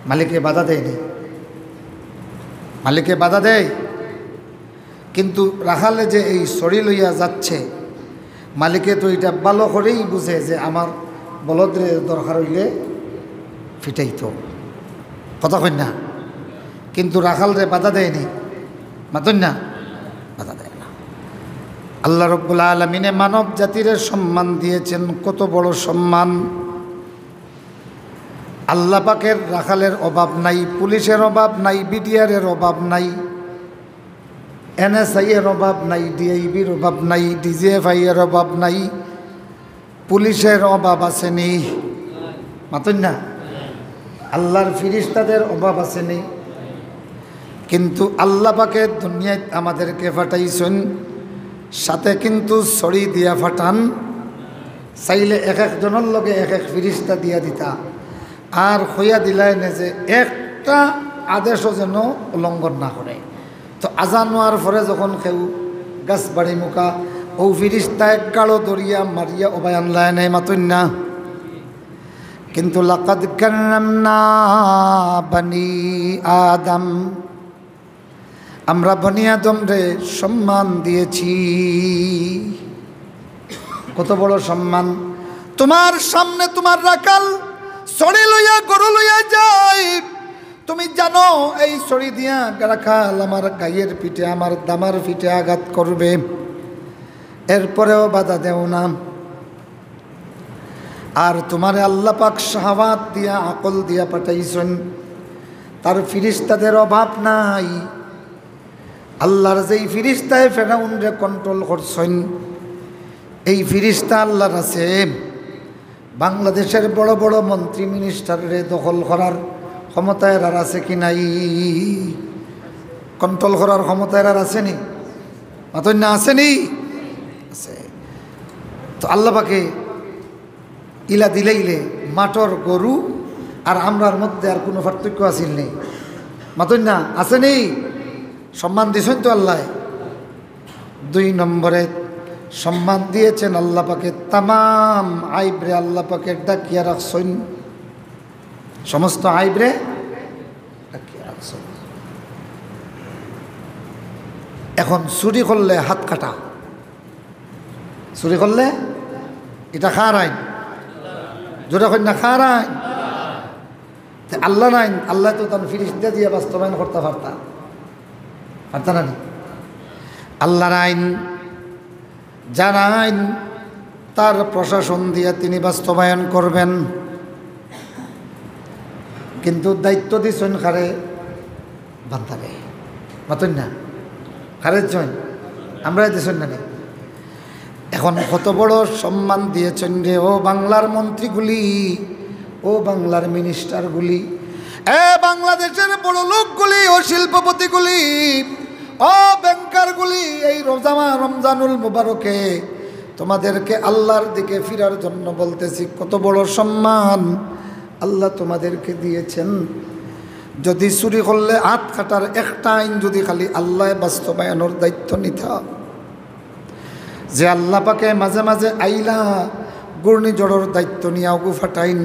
মালিকে বাধা দেয়নি? মালিকে বাধা দেয়? কিন্তু রাখালে যে এই ছড়ি লইয়া যাচ্ছে, মালিকে তো এটা ভালো করেই বুঝে যে আমার বলদরে দরকার অইলে ফিটাইতো। কথা কইন না? কিন্তু রাখালরে বাধা দেয়নি, মাতইন না? বাধা দেয় না। আল্লাহ রব্বুল আলামিনে মানব জাতিরে সম্মান দিয়েছেন, কত বড় সম্মান! আল্লাহ পাকের রাখালের অভাব নাই, পুলিশের অভাব নাই, বিডিআর এর অভাব নাই, এনএসআই এর অভাব নাই, ডিআইবির অভাব নাই, ডিজিএফআই এর অভাব নাই, পুলিশের অভাব আছেনি? মাতইন না? আল্লাহর ফিরিস্তাদের অভাব আছেনি? কিন্তু আল্লাহ পাকে দুনিয়াত আমাদেরকে পাঠাইছইন, সাথে কিন্তু ছড়ি দিয়া পাঠান। চাইলে এক একজনর লগে এক এক ফিরিস্তা দিয়া দিতা, আর কইয়া দিলাইনে যে একটা আদেশও যেন উলঙ্ঘন না করে। তো আজান অওয়ার পরে যখন কেউ গাছ বাড়ি মুখা, ও ফিরিস্তায় গাড়ো ধরিয়া মারিয়া ওবায় আনলাইনে, মাতইন না? কিন্তু লাকাদ কাররামনা বানি আদম, আমরা বনি আদমরে সম্মান দিয়েছি। কত বড় সম্মান! তোমার সামনে তোমার রাখাল ছড়ি লইয়া, গরু লইয়া যায়, তুমি জানো এই ছড়ি দিয়া রাখাল আমার গায়ের পিঠে, আমার দামার পিঠে আঘাত করবে, এরপরেও বাধা দেও না। আর তোমারে আল্লাহ পাক শাহওয়াত দিয়া, আকল দিয়া পাঠাইছইন, তার ফিরিস্তাদের অভাব নাই। আল্লাহর যেই ফিরিস্তায় ফেরাউনরে কন্ট্রোল করছইন, এই ফিরিস্তা আল্লাহর আছে। বাংলাদেশের বড় বড় মন্ত্রী মিনিস্টাররে দখল করার ক্ষমতা এরার আছে কি নাই? কন্ট্রোল করার ক্ষমতা এরার আছেনি? মাতইন না, আছেনি? আছে। তো আল্লাহ পাকে ইলা দিলাইলে মাঠর গরু আর আমরার মধ্যে আর কুনু পার্থক্য আছিল নি? মাতইন না, আছেনি? সম্মান দিছইন তো আল্লায়। দুই নম্বরে সম্মান দিয়েছেন আল্লাহ পাকে, তামাম আইবরে আল্লাহ পাকে ঢাকিয়া রাখছইন, সমস্ত আইবরে ঢাকিয়া রাখছইন। এখন চুরি করলে হাত কাটা, চুরি করলে ইটা কার আইন? জোরে কইন না, কার আইন? তে আল্লাহর আইন, আল্লায় তো তান ফিরিস্তা দিয়া বাস্তবায়ন করতা পারতা, পারতা না নি? আল্লাহর আইন, যার আইন, তার প্রশাসন দিয়া তিনি বাস্তবায়ন করবেন। কিন্তু দায়িত্ব দিছইন কারে? বান্দারে। মাতইন না? কারে দিছইন? আমরারে দিছইন না নি? এখন কত বড় সম্মান দিয়েছেন রে, ও বাংলার মন্ত্রীগুলি, ও বাংলার মিনিস্টারগুলি, এ বাংলাদেশের বড় লোকগুলি, ও শিল্পপতিগুলি, ও ব্যাংকারগুলি, এই রোজা মা-, রমজানুল মুবারকে তোমাদেরকে আল্লাহর দিকে ফিরার জন্য বলতেছি, কত বড় সম্মান আল্লাহ তোমাদেরকে দিয়েছেন। যদি চুরি করলে আত কাটার একটা আইন যদি খালি আল্লায় বাস্তবায়নর দায়িত্ব নিতা, যে আল্লাহ পাকে মাঝে মাঝে আইলা ঘূর্ণিঝড়র দায়িত্ব নিয়া ওগু ফাটাইন,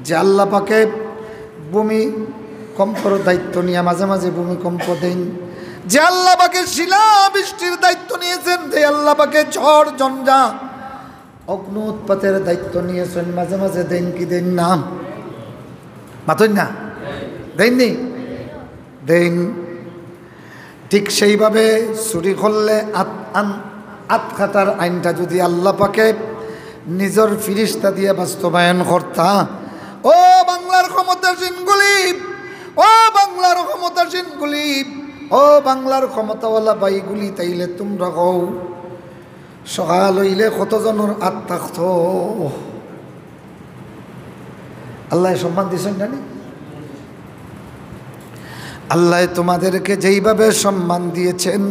যে আল্লাহ পাকে ভূমিকম্পর দায়িত্ব নিয়া মাঝে মাঝে ভূমিকম্প দেইন, যে আল্লাহ পাকে শিলা বৃষ্টির দায়িত্ব নিয়েছেন, যে আল্লাহ পাকে ঝড় ঝঞ্ঝা অগ্নি উৎপাতের দায়িত্ব নিয়েছেন, মাঝে মাঝে দেইন কি দেইন না? মাতইন না? দেইননি? দেইন। ঠিক সেইভাবে চুরি করলে আত-, আন-, আত কাটার আইনটা যদি আল্লাহ পাকে নিজর ফিরিস্তা দিয়া বাস্তবায়ন করতা, ও বাংলার ক্ষমতাসীনগুলি, ও বাংলার ক্ষমতাসীনগুলি, ও বাংলার ক্ষমতাওয়ালা ভাইগুলি, তাইলে তুমরা কও, সকাল অইলে কতজনর আত থাকতো? আল্লায় সম্মান দিছইন না নি? আল্লায় তোমাদেরকে যেইভাবে সম্মান দিয়েছেন,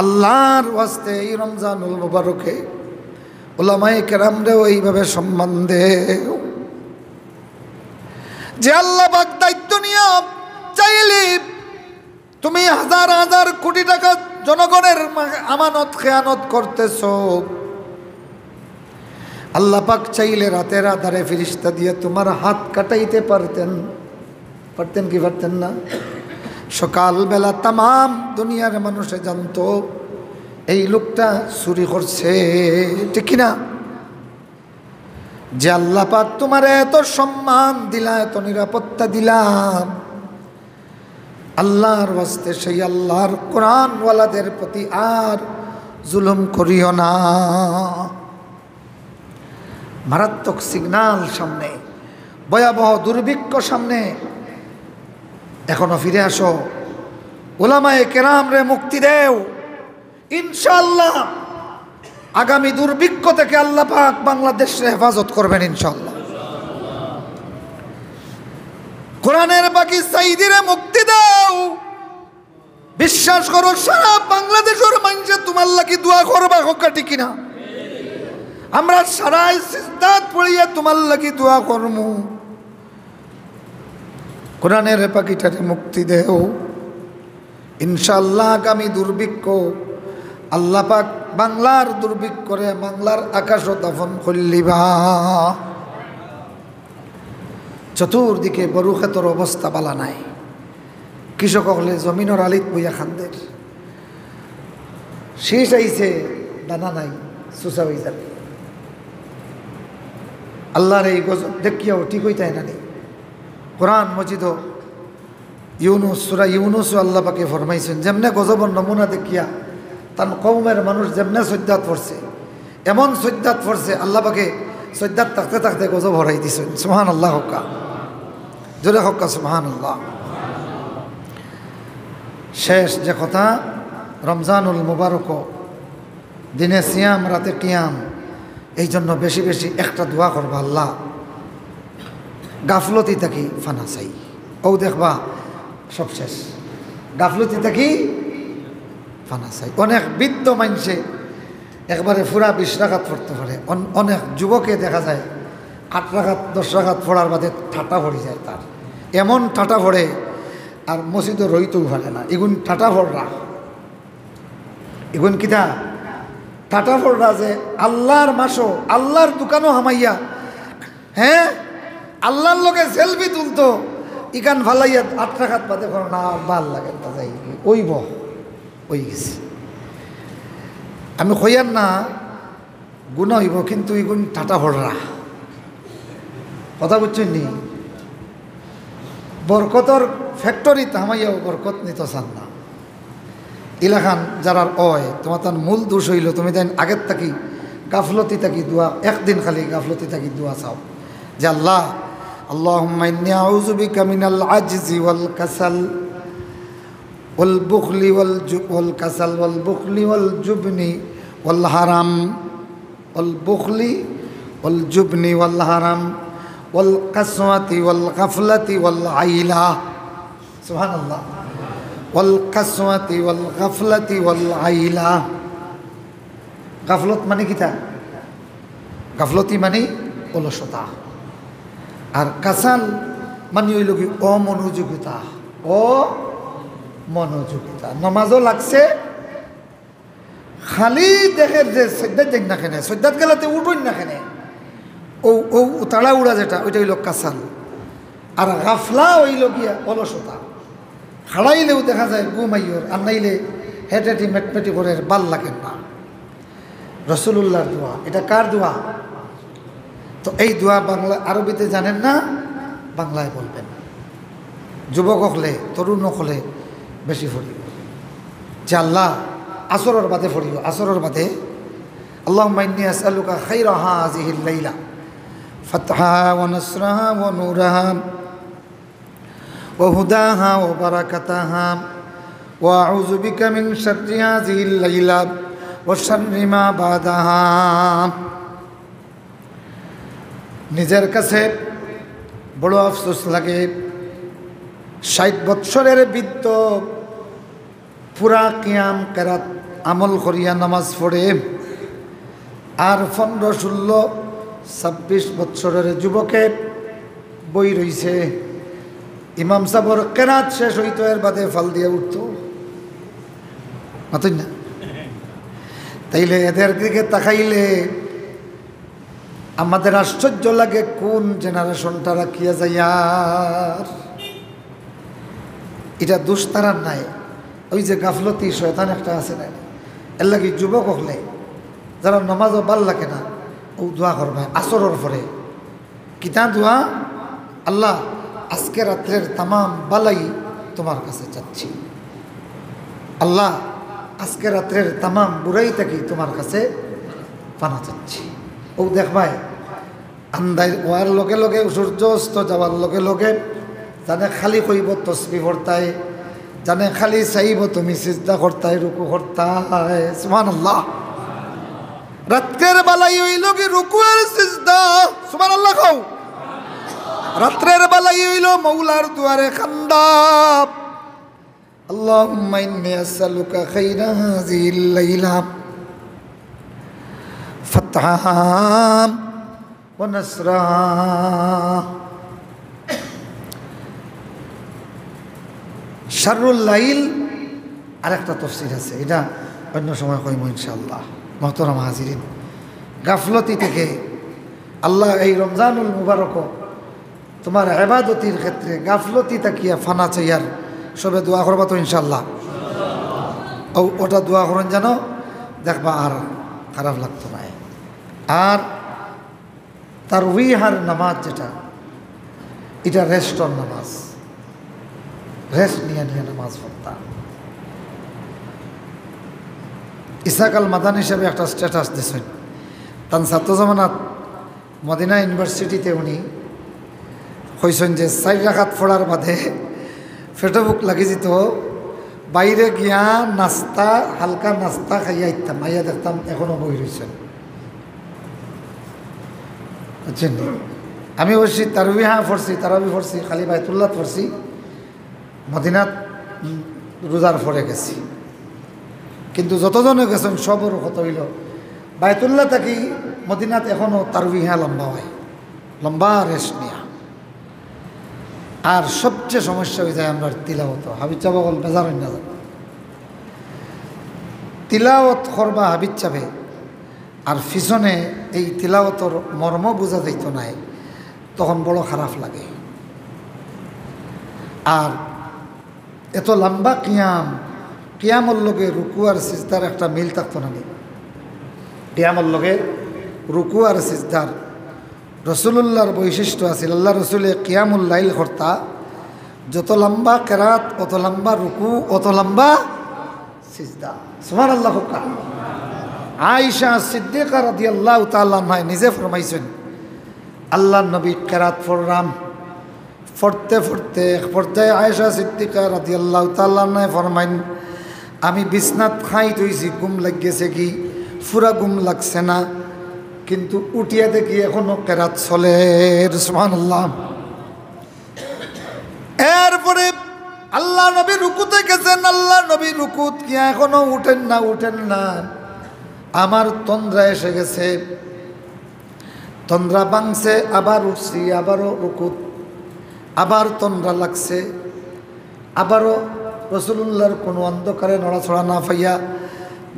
আল্লাহর ওয়াস্তে এই রমজানুল মুবারকে উলামায়ে কেরামরেও এইভাবে সম্মান দেও। যে আল্লাহ পাক দায়িত্ব নিয়া চাইলে তুমি হাজার হাজার কোটি টাকা জনগণের মা-, আমানত খেয়ানত করতেছো। আল্লাহ পাক চাইলে রাতের আধারে ফিরিস্তা দিয়ে তোমার হাত কাটাইতে পারতেন, পারতেন কি পারতেন না? সকালবেলা তামাম দুনিয়ার মানুষে জানতো এই লোকটা চুরি করছে, ঠিক কি না? যে আল্লাহ পাক তোমারে এত সম্মান দিলা, এত নিরাপত্তা দিলা, আল্লাহর ওয়াস্তে সেই আল্লাহর কোরআনওয়ালাদের প্রতি আর জুলুম করিও না। মারাত্মক সিগন্যাল সামনে, ভয়াবহ দুর্ভিক্ষ সামনে, এখনো ফিরে আসো, উলামায়ে কেরামরে মুক্তি দেও। ইনশাআল্লাহ, আগামী দুর্ভিক্ষ থেকে আল্লাহ পাক বাংলাদেশরে হেফাজত করবেন ইনশাআল্লাহ। কোরআনের পাখি সাইদিরে মুক্তি দাও। বিশ্বাস করো, সারা বাংলাদেশের মানুষে তোমার লাগি দোয়া করবা, কউক্কা ঠিক কি না? আমরা সারায় সিজদাত পড়িয়া তোমার লাগি দোয়া করমু। কোরআনের পাখিটারে মুক্তি দেও। ইনশাআল্লাহ, আগামী দুর্ভিক্ষ আল্লাহ পাক বাংলার দুর্ভিক্ষরে বাংলার আকাশও দাফন করিলিবা। চতুর্দিকে বড়ু খেতর অবস্থা বালা নাই। কৃষক অকলে জমিনর আলিত বইয়া খান্দের। শীষ আইছে, দানা নাই, সুসা অই যার। আল্লাহর এই গজব দেখিয়াও ঠিক অইতায় না নি? কোরআন মজিদও ইউনুস, সূরা ইউনুসও আল্লাহ পাকে ফরমাইছইন, যেমনে গজবর নমুনা দেখিয়া তান কওমের মানুষ যেমনে সইজদাত পড়ছে, এমন সইজদাত পড়ছে, আল্লাহ পাকে সইজদাত থাকতে থাকতে গজব হরাই দিছইন। সুবহানাল্লাহ কউক্কা, জোরে কউক্কা সুবহানাল্লাহ। শেষ যে কথা, রমজানুল মুবারক, দিনে সিয়াম রাতে কিয়াম, এই জন্য বেশি বেশি একটা দোয়া করবা, আল্লাহ গাফলতি থাকি ফানা চাই। অউ দেখবা সব শেষ, গাফলতি থাকি ফানা চাই। অনেক বৃদ্ধ মানষে একবারে পুরা বিশ রাকাত পড়তে পারে, অন-, অনেক যুবকে দেখা যায় আট রাকাত দশ রাকাত পড়ার বাদে ঠাটা পড়ি যায় তার, এমন ঠাটা পড়ে আর মসজিদো রইতেও পারে না, এগুন ঠাটা পড়রা। ইগুন কিতা? টাটা ফড়রা যে আল্লার মাসো, আল্লার দোকানো হামাইয়া, হে, আল্লার লগে সেলফি তুলতো, ইখান ফালাইয়া আট রাকাত বাদে কর না, আর ভালা লাগে না, যাই, অইবো, অইগেছে। আমি কইয়ার না, গুনা অইবো, কিন্তু ইগুন টাটা ফড়রা। কথা বুঝছইন নি? বরকতর ফ্যাক্টরিত হামাইয়াও বরকত নিতো চান না। ইলাখান যারার অয়, তুমার তান মূল দোষ অইলো, তুমি তাইন আগের থাকি গাফলতি থাকি দোয়া, একদিন খালি গাফলতি থাকি দোয়া চাও যে, "আল্লাহ, আল্লাহুম্মা ইন্নী আউযু বিকা মিনাল আজজি ওয়াল কাসাল ওয়াল বুখলি ওয়াল জু-, ওয়াল কাসাল ওয়াল বুখলি ওয়াল জুবনি ওয়াল হারাম।" ওয়াল বুখলি ওয়াল জুবনি ওয়াল হারাম ওয়াল কাসওয়াতি ওয়াল গাফলাতি ওয়াল আইলা। সুবহানাল্লাহ। ওয়াল কাসওয়াতি ওয়াল গাফলাতি ওয়াল আইলা। গাফলত মানে কিতা? গাফলতি মানে অলসতা। আর কাসাল মানে অইলো কি? অমনোযোগিতা। অমনোযোগিতা। নমাজও লাগছে, খালি দেখের যে সইজদাত যাইন না কেনে, সইজদাত গেলাতে উঠইন না কেনে, ও, ও তাড়াহুড়া যেটা, ওইটা অইলো কাসাল। আর গাফলা অইলো গিয়া অলসতা। খাড়াইলেও দেখা যায় ঘুম আইয়র, আর নাইলে হেটেটি মেটমেটি করের, ভালা লাগে না। রসুলুল্লাহর দোয়া, এটা কার দোয়া? তো এই দোয়া বাংলা, আরবিতে জানেন না, বাংলায় বলবেন। যুবক অকলে, তরুণ অকলে বেশি পড়িও। যে আল্লাহ, আসরর বাদে পড়িও, আসরর বাদে, اللهم إني أسألك خير هذه الليلة، فتحها ونصرها ونورها وهداها وبركتها، وأعوذ بك من شر هذه الليلة وشر ما بعدها। নিজের কাছে বড় আফসোস লাগে, ষাইট বৎসরের বৃদ্ধ পুরা কিয়াম কেরাত আমল করিয়া নামাজ পড়ে, আর পনরো, ষোলো, ছাব্বিশ বৎসরের যুবকে বই রইছে, ইমাম সাবর কেরাত শেষ অইতো, এর বাদে ফাল দিয়া উঠতো। মাতইন না? তাইলে এদের দিকে তাকাইলে আমাদের আশ্চর্য লাগে, কোন জেনারেশনটা রাখিয়া যাইয়ার। এটা দোষ তারার নায়, ওই যে গাফলতি শয়তান একটা আছে না। এর লাগি যুবক অকলে যারা নামাজও ভালা লাগে না, ও দোয়া করবা আসরর পরে। কিতা দোয়া? আল্লাহ, আজকে রাত্রের তামাম বালাই তোমার কাছে চাচ্ছি। আল্লাহ, আজকে রাত্রের তামাম বুরাই থাকি তোমার কাছে পানা চাচ্ছি। ও দেখবায়, আন্দাইর অওয়ার লগে লগে, সূর্য অস্ত যাওয়ার লগে লগে, জানে খালি কইব তসবি পড়তায়, জানে খালি চাইব তুমি সিজদা করতায়, রুকু করতায়। সুবহানাল্লাহ। রাত্রের বালাই অইলো কি রুকু আর সিজদা। সুবহানাল্লাহ কও। রাত্রের বালাই অইলো মৌলার দুয়ারে কান্দা। اللهم إني أسألك خير هذه الليلة، فتحها ونصرها। শারুল লাইল আরেকটা তফসির আছে, এটা অন্য সময় কইমু ইনশাআল্লাহ। মোহতরম হাজিরিন, গাফলতি থেকে আল্লাহ এই রমজানুল মুবারক তোমার ইবাদতির ক্ষেত্রে গাফলতি থাকিয়া ফানা চাইয়ার, সবে দোয়া করবা তো ইনশাআল্লাহ। ও, ওটা দোয়া করইন যেন, দেখবা আর খারাপ লাগতো নায়। আর তারাবিহার নামাজ যেটা, এটা রেস্টর নামাজ, রেস্ট নিয়া নিয়া নামাজ পড়তা। ইসাক আল মাদানী সাহেব একটা স্ট্যাটাস দিছইন, তান ছাত্র জমানাত মদিনা ইউনিভার্সিটিতে উনি কইছইন যে চাইর রাকাত পড়ার বাদে পেটো ভুক লাগি যিত, বাইরে গিয়া নাস্তা, হালকা নাস্তা খাইয়া আইতাম, আইয়া দেখতাম এখনো বই রইছইন। বুঝছইন নি? আমি অবশ্যই তারাবিহা পড়ছি, তারাবি পড়ছি, খালি বায়তুল্লাহ পড়ছি, মদিনাত, উম, রোজার পরে গেছি। কিন্তু যতজনে গেছইন সবর কথা অইলো, বায়তুল্লাহ থাকি মদিনাত এখনো তারাবিহা লম্বা অয়, লম্বা রেস্ট নিয়া। আর সবচেয়ে সমস্যা অই যায় আমরার তিলাওয়াত। হাফিজ সাব অকল বেজার অইন না যান। তিলাওয়াত করবা হাবিজ সাবে, আর পিছনে এই তিলাওয়াতর মর্ম বুঝা যাইতো নায়, তখন বড় খারাপ লাগে। আর এত লম্বা কিয়াম, কিয়ামর লগে রুকু আর সিজদার একটা মিল থাকতো না নি? কিয়ামর লগে রুকু আর সিজদার রসুলুল্লাহর বৈশিষ্ট্য আছিল। আল্লাহ রসুলে কিয়ামুল লাইল করতা, যত লম্বা কেরাত, অত লম্বা রুকু, অত লম্বা সিজদা। সুবহানাল্লাহ কউক্কা। আয়েশা সিদ্দিকা রাদিয়াল্লাহু তাআলা আনহা নিজে ফরমাইছইন, আল্লাহর নবী কেরাত পড়রাম, পড়তে পড়তে এক পর্যায়ে আয়েশা সিদ্দিকা রাদিয়াল্লাহু তাআলা আনহা ফরমাইন, "আমি বিছনাত খাইত অইছি, ঘুম লাগি গেছে গি, পুরা ঘুম লাগছে না, কিন্তু উঠিয়া দেখি এখনো কেরাত চলের।" সুবহানাল্লাহ। এরপরে আল্লাহর নবী রুকুতে গেছেন, আল্লাহর নবী রুকুত গিয়া এখনো উঠেন না, উঠেন না। আমার তন্দ্রা এসে গেছে, তন্দ্রা ভাঙছে, আবার উঠছি, আবারও রুকুত, আবার তন্দ্রা লাগছে, আবারও রসুলুল্লাহর কোনো অন্ধকারে নড়াচড়া না পাইয়া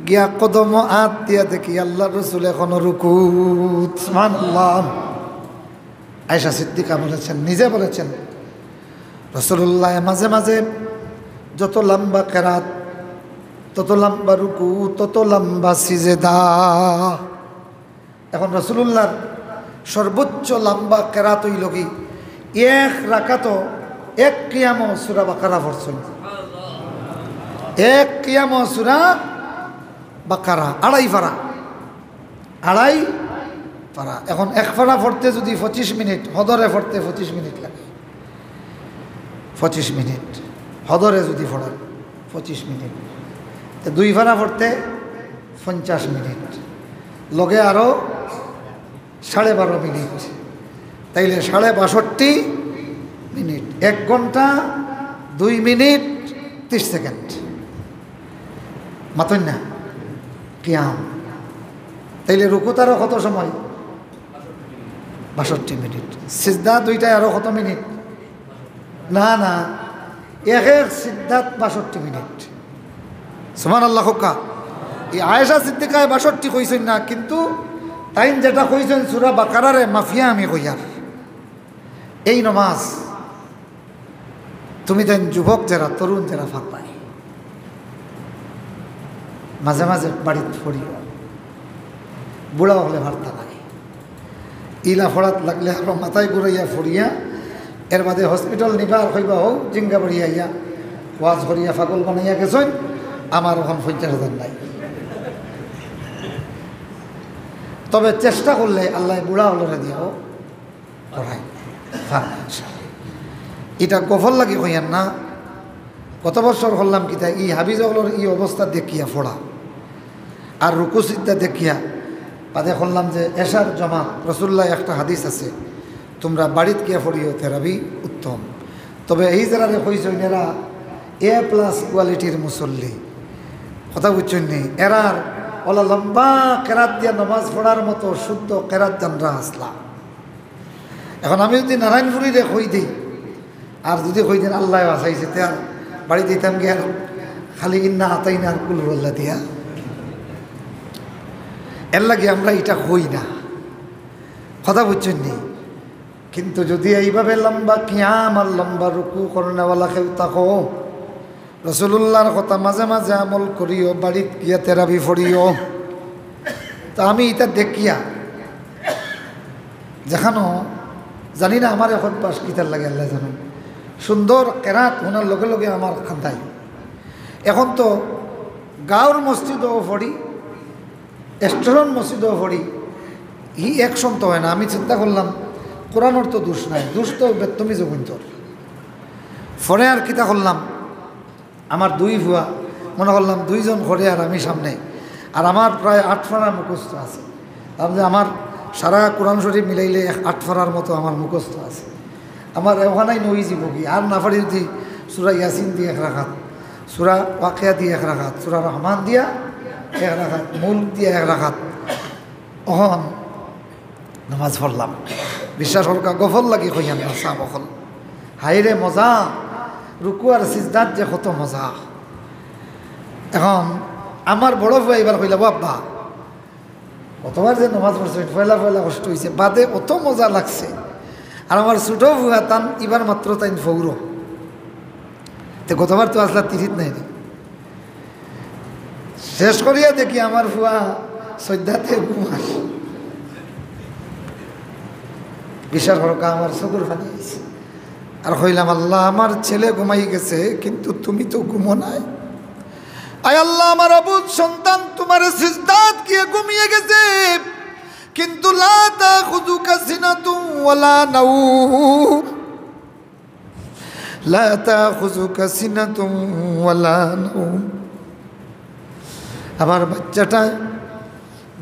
গিয়া কদমো আত দিয়া দেখি আল্লাহর রসুল এখনো রুকুত। সুবহানাল্লাহ। আয়েশা সিদ্দিকা বলেছেন, নিজে বলেছেন, রসুলুল্লাহ মাঝে মাঝে যত লম্বা কেরাত, তত লম্বা রুকু, তত লম্বা সিজদা। এখন রসুলুল্লাহর সর্বোচ্চ লম্বা কেরাত অইল কি, এক রাকাতো, এক কিয়ামো সূরা বাকারা পড়ছইন। এক কিয়ামো সূরা বাকারা, আড়াই পারা, আড়াই পারা। এখন এক পারা পড়তে যদি পঁচিশ মিনিট, হদরে পড়তে পঁচিশ মিনিট লাগে, পঁচিশ মিনিট, হদরে যদি পড়েন পঁচিশ মিনিট, তো দুই পারা পড়তে পঞ্চাশ মিনিট, লগে আরো সাড়ে বারো মিনিট, তাইলে সাড়ে বাষট্টি মিনিট, এক ঘন্টা দুই মিনিট ত্রিশ সেকেন্ড। মাতইন না? কিয়াম। তাইলে রুকুত আরো কত সময়? বাষট্টি মিনিট। সিজদা দুইটায় আরো কত মিনিট? না, না, এক এক সিজদাত বাষট্টি মিনিট। সুবহানাল্লাহ কউক্কা। এই আয়েশা সিদ্দিকায় বাষট্টি কইছইন না, কিন্তু তাইন যেটা কইছইন সূরা বাকারারে মাফিয়া আমি কইয়ার। এই নমাজ তুমি তাইন যুবক যেরা, তরুণ যেরা পারবায়, মাঝে মাঝে বাড়িত পড়িও, বুড়া অকলে পারতা নায়। ইলা পড়াত লাগলে আরো মাথায় ঘুরাইয়া পড়িয়া, এর বাদে হসপিটাল নিবা আর কইবা, "হউ, জিঙ্গা বাড়ি আইয়া, ওয়াজ করিয়া পাগল বানাইয়া গেছইন, আমার অখন পঞ্চাশ হাজার নাই।" তবে চেষ্টা করলে আল্লায় বুড়া অকলরে দিয়াও পড়াই। হ্যাঁ, ইনশাআল্লাহ। ইটা গফর লাগি কইয়ার না। গত বছর করলাম কিতা, ই হাফিজ অকলর ই অবস্থা দেখিয়া পড়া, আর রুকু সিজদা দেখিয়া বাদে করলাম যে এশার জমাত, রসুলুল্লাহর একটা হাদিস আছে, "তুমরা বাড়িত গিয়া পড়িও, তেরাবি উত্তম।" তবে এই যেরারে কইছইন, এরা এ প্লাস কোয়ালিটির মুসল্লি, কথা বুঝছইন নি? এরার অলা লম্বা কেরাত দিয়া নমাজ পড়ার মতো শুদ্ধ কেরাত জানরা আছলা। এখন আমি যদি নারায়ণপুরীরে কই দেই, আর যদি কই দেন আল্লায় বাঁচাইছে, তে আর বাড়িত যাইতাম গিয়া আর খালি ইন্না আতাইনা আর কুল হুয়াল্লাহ দিয়া। এর লাগি আমরা ইটা কই না, কথা বুঝছইন নি? কিন্তু যদি এইভাবে লম্বা কিয়াম আর লম্বা রুকু করনেওয়ালা কেউ থাকো, রসুলুল্লাহর কথা মাঝে মাঝে আমল করিও, বাড়িত গিয়া তেরাবি পড়িও। তো আমি ইটা দেখিয়া, যেখানো জানি না আমার এখন পাশ কিতার লাগে, আল্লায় জানইন, সুন্দর কেরাত হুনার লগে লগে আমার কান্দায়। এখন তো গাঁওর মসজিদও পড়ি, স্টেশন মসজিদও পড়ি, ই একশন তো অয় না। আমি চিন্তা করলাম, কোরআনর তো দুষ নাই, দুষ তো বেত্তমি জগুন্তর। পরে আর কিতা করলাম, আমার দুই ফুয়া, মনে করলাম দুইজন করে আর আমি সামনে, আর আমার প্রায় আট পারা মুখস্থ আছে। তার মানে আমার সারা কোরআন শরীফ মিলাইলে এক আট পারার মতো আমার মুখস্থ আছে। আমার ওখানেই নই জীবকি, আর না পারি যদি সূরা ইয়াসিন দিয়া এক রাকাত, সূরা ওয়াকিয়া দিয়া এক রাকাত, সূরা রহমান দিয়া এক রাকাত, মুলক দিয়া এক রাকাত। অখন নামাজ পড়লাম। বিশ্বাস করউক্কা, গফর লাগি কইয়ার না, সাব অকল। হায়রে মজা, রুকু আর সিজদাত যে কত মজা। এখন আমার বড় ফুয়া ইবার কইলা, "ও আব্বা, অতবার যে নমাজ পড়ছে, পয়লা পয়লা কষ্ট অইছে, বাদে অত মজা লাগছে। আর আমার ছোট ফুয়া তান ইবার মাত্র তাইন ফৌরো। তে গতবার তো আসলা তিরিত নাই নি।" শেষ করিয়া দেখি আমার ফুয়া সজ্জাতে ঘুমার। বিচার হরকা আমার চকুর পানি আইছে। আর কইলাম, "আল্লাহ, আমার ছেলে ঘুমাই গেছে, কিন্তু তুমি তো ঘুমো নাই। আয় আল্লাহ, আমার অবুঝ সন্তান তোমার সিজদাত গিয়া ঘুমিয়ে গেছে, কিন্তু লা তাখুযুকা সিনাতুন ওয়ালা নাউম, লা তাখুযুকা সিনাতুন ওয়ালা নাউম।" আমার বাচ্চাটা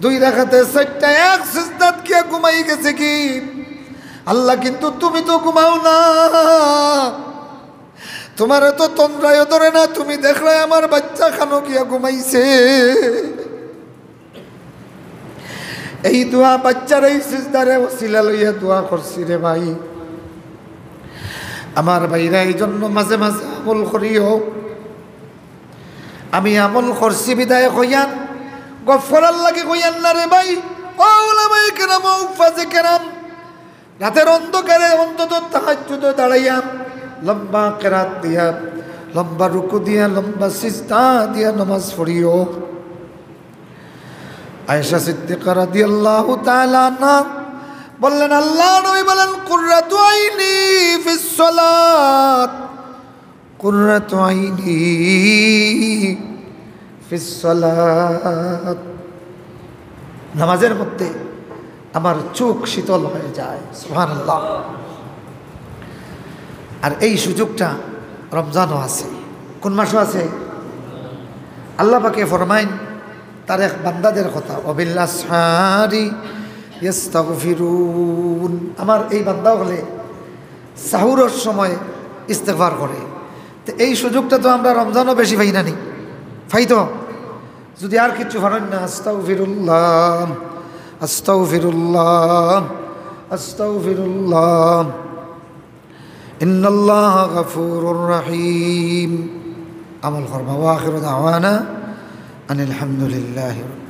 দুই রাকাতে চাইরটা এক সিজদাত গিয়া ঘুমাই গেছে কি? আল্লাহ, কিন্তু তুমি তো ঘুমাও না, তোমারে তো তন্দ্রায় ধরে না, তুমি দেখরায় আমার বাচ্চা খানো গিয়া ঘুমাইছে। এই দোয়া বাচ্চার এই সিজদারে ওসিলা লইয়া দোয়া করছি রে ভাই। আমার ভাইরা, এই জন্য মাঝে মাঝে আমল করিও। আমি আমল করছি বিদায় কইয়ান, গফরার লাগি কইয়ান না রে ভাই। ও উলামায়ে কেরাম, ও হুফাজে কেরাম, রাতের অন্ধকারে অন্তত তাহাজ্জুদে দাঁড়াইয়া, লম্বা কেরাত দিয়া, লম্বা রুকু দিয়া, লম্বা সিজদা দিয়া নামাজ পড়িও। আয়েশা সিদ্দিকা রাদিয়াল্লাহু তাআলা আনহা বললেন, আল্লাহ নবী বলেন, "কুররাতু আইনি ফিস সালাত, কুররাতু আইনি ফিস সালাত।" নামাজের মধ্যে আমার চোখ শীতল হয়ে যায়। সুবহানাল্লাহ। আর এই সুযোগটা রমজানও আছে। কোন মাসও আছে? আল্লাহ পাকে ফরমাইন তার এক বান্দাদের কথা, "ওয়াবিল আসহারি ইয়াস্তাগফিরুন।" আমার এই বান্দা হলে সাহুরর সময় ইস্তেগফার করে। তো এই সুযোগটা তো আমরা রমজানও বেশি পাই না নি? পাই তো? যদি আর কিছু পারেন না, আস্তাগফিরুল্লাহ, আস্তাগফিরুল্লাহ, আস্তাগফিরুল্লাহ, ইন্নাল্লাহা গাফুরুর রাহিম। আমল করবা। ওয়া আখিরু দাওয়ানা আনিল হামদুলিল্লাহি রাব্বিল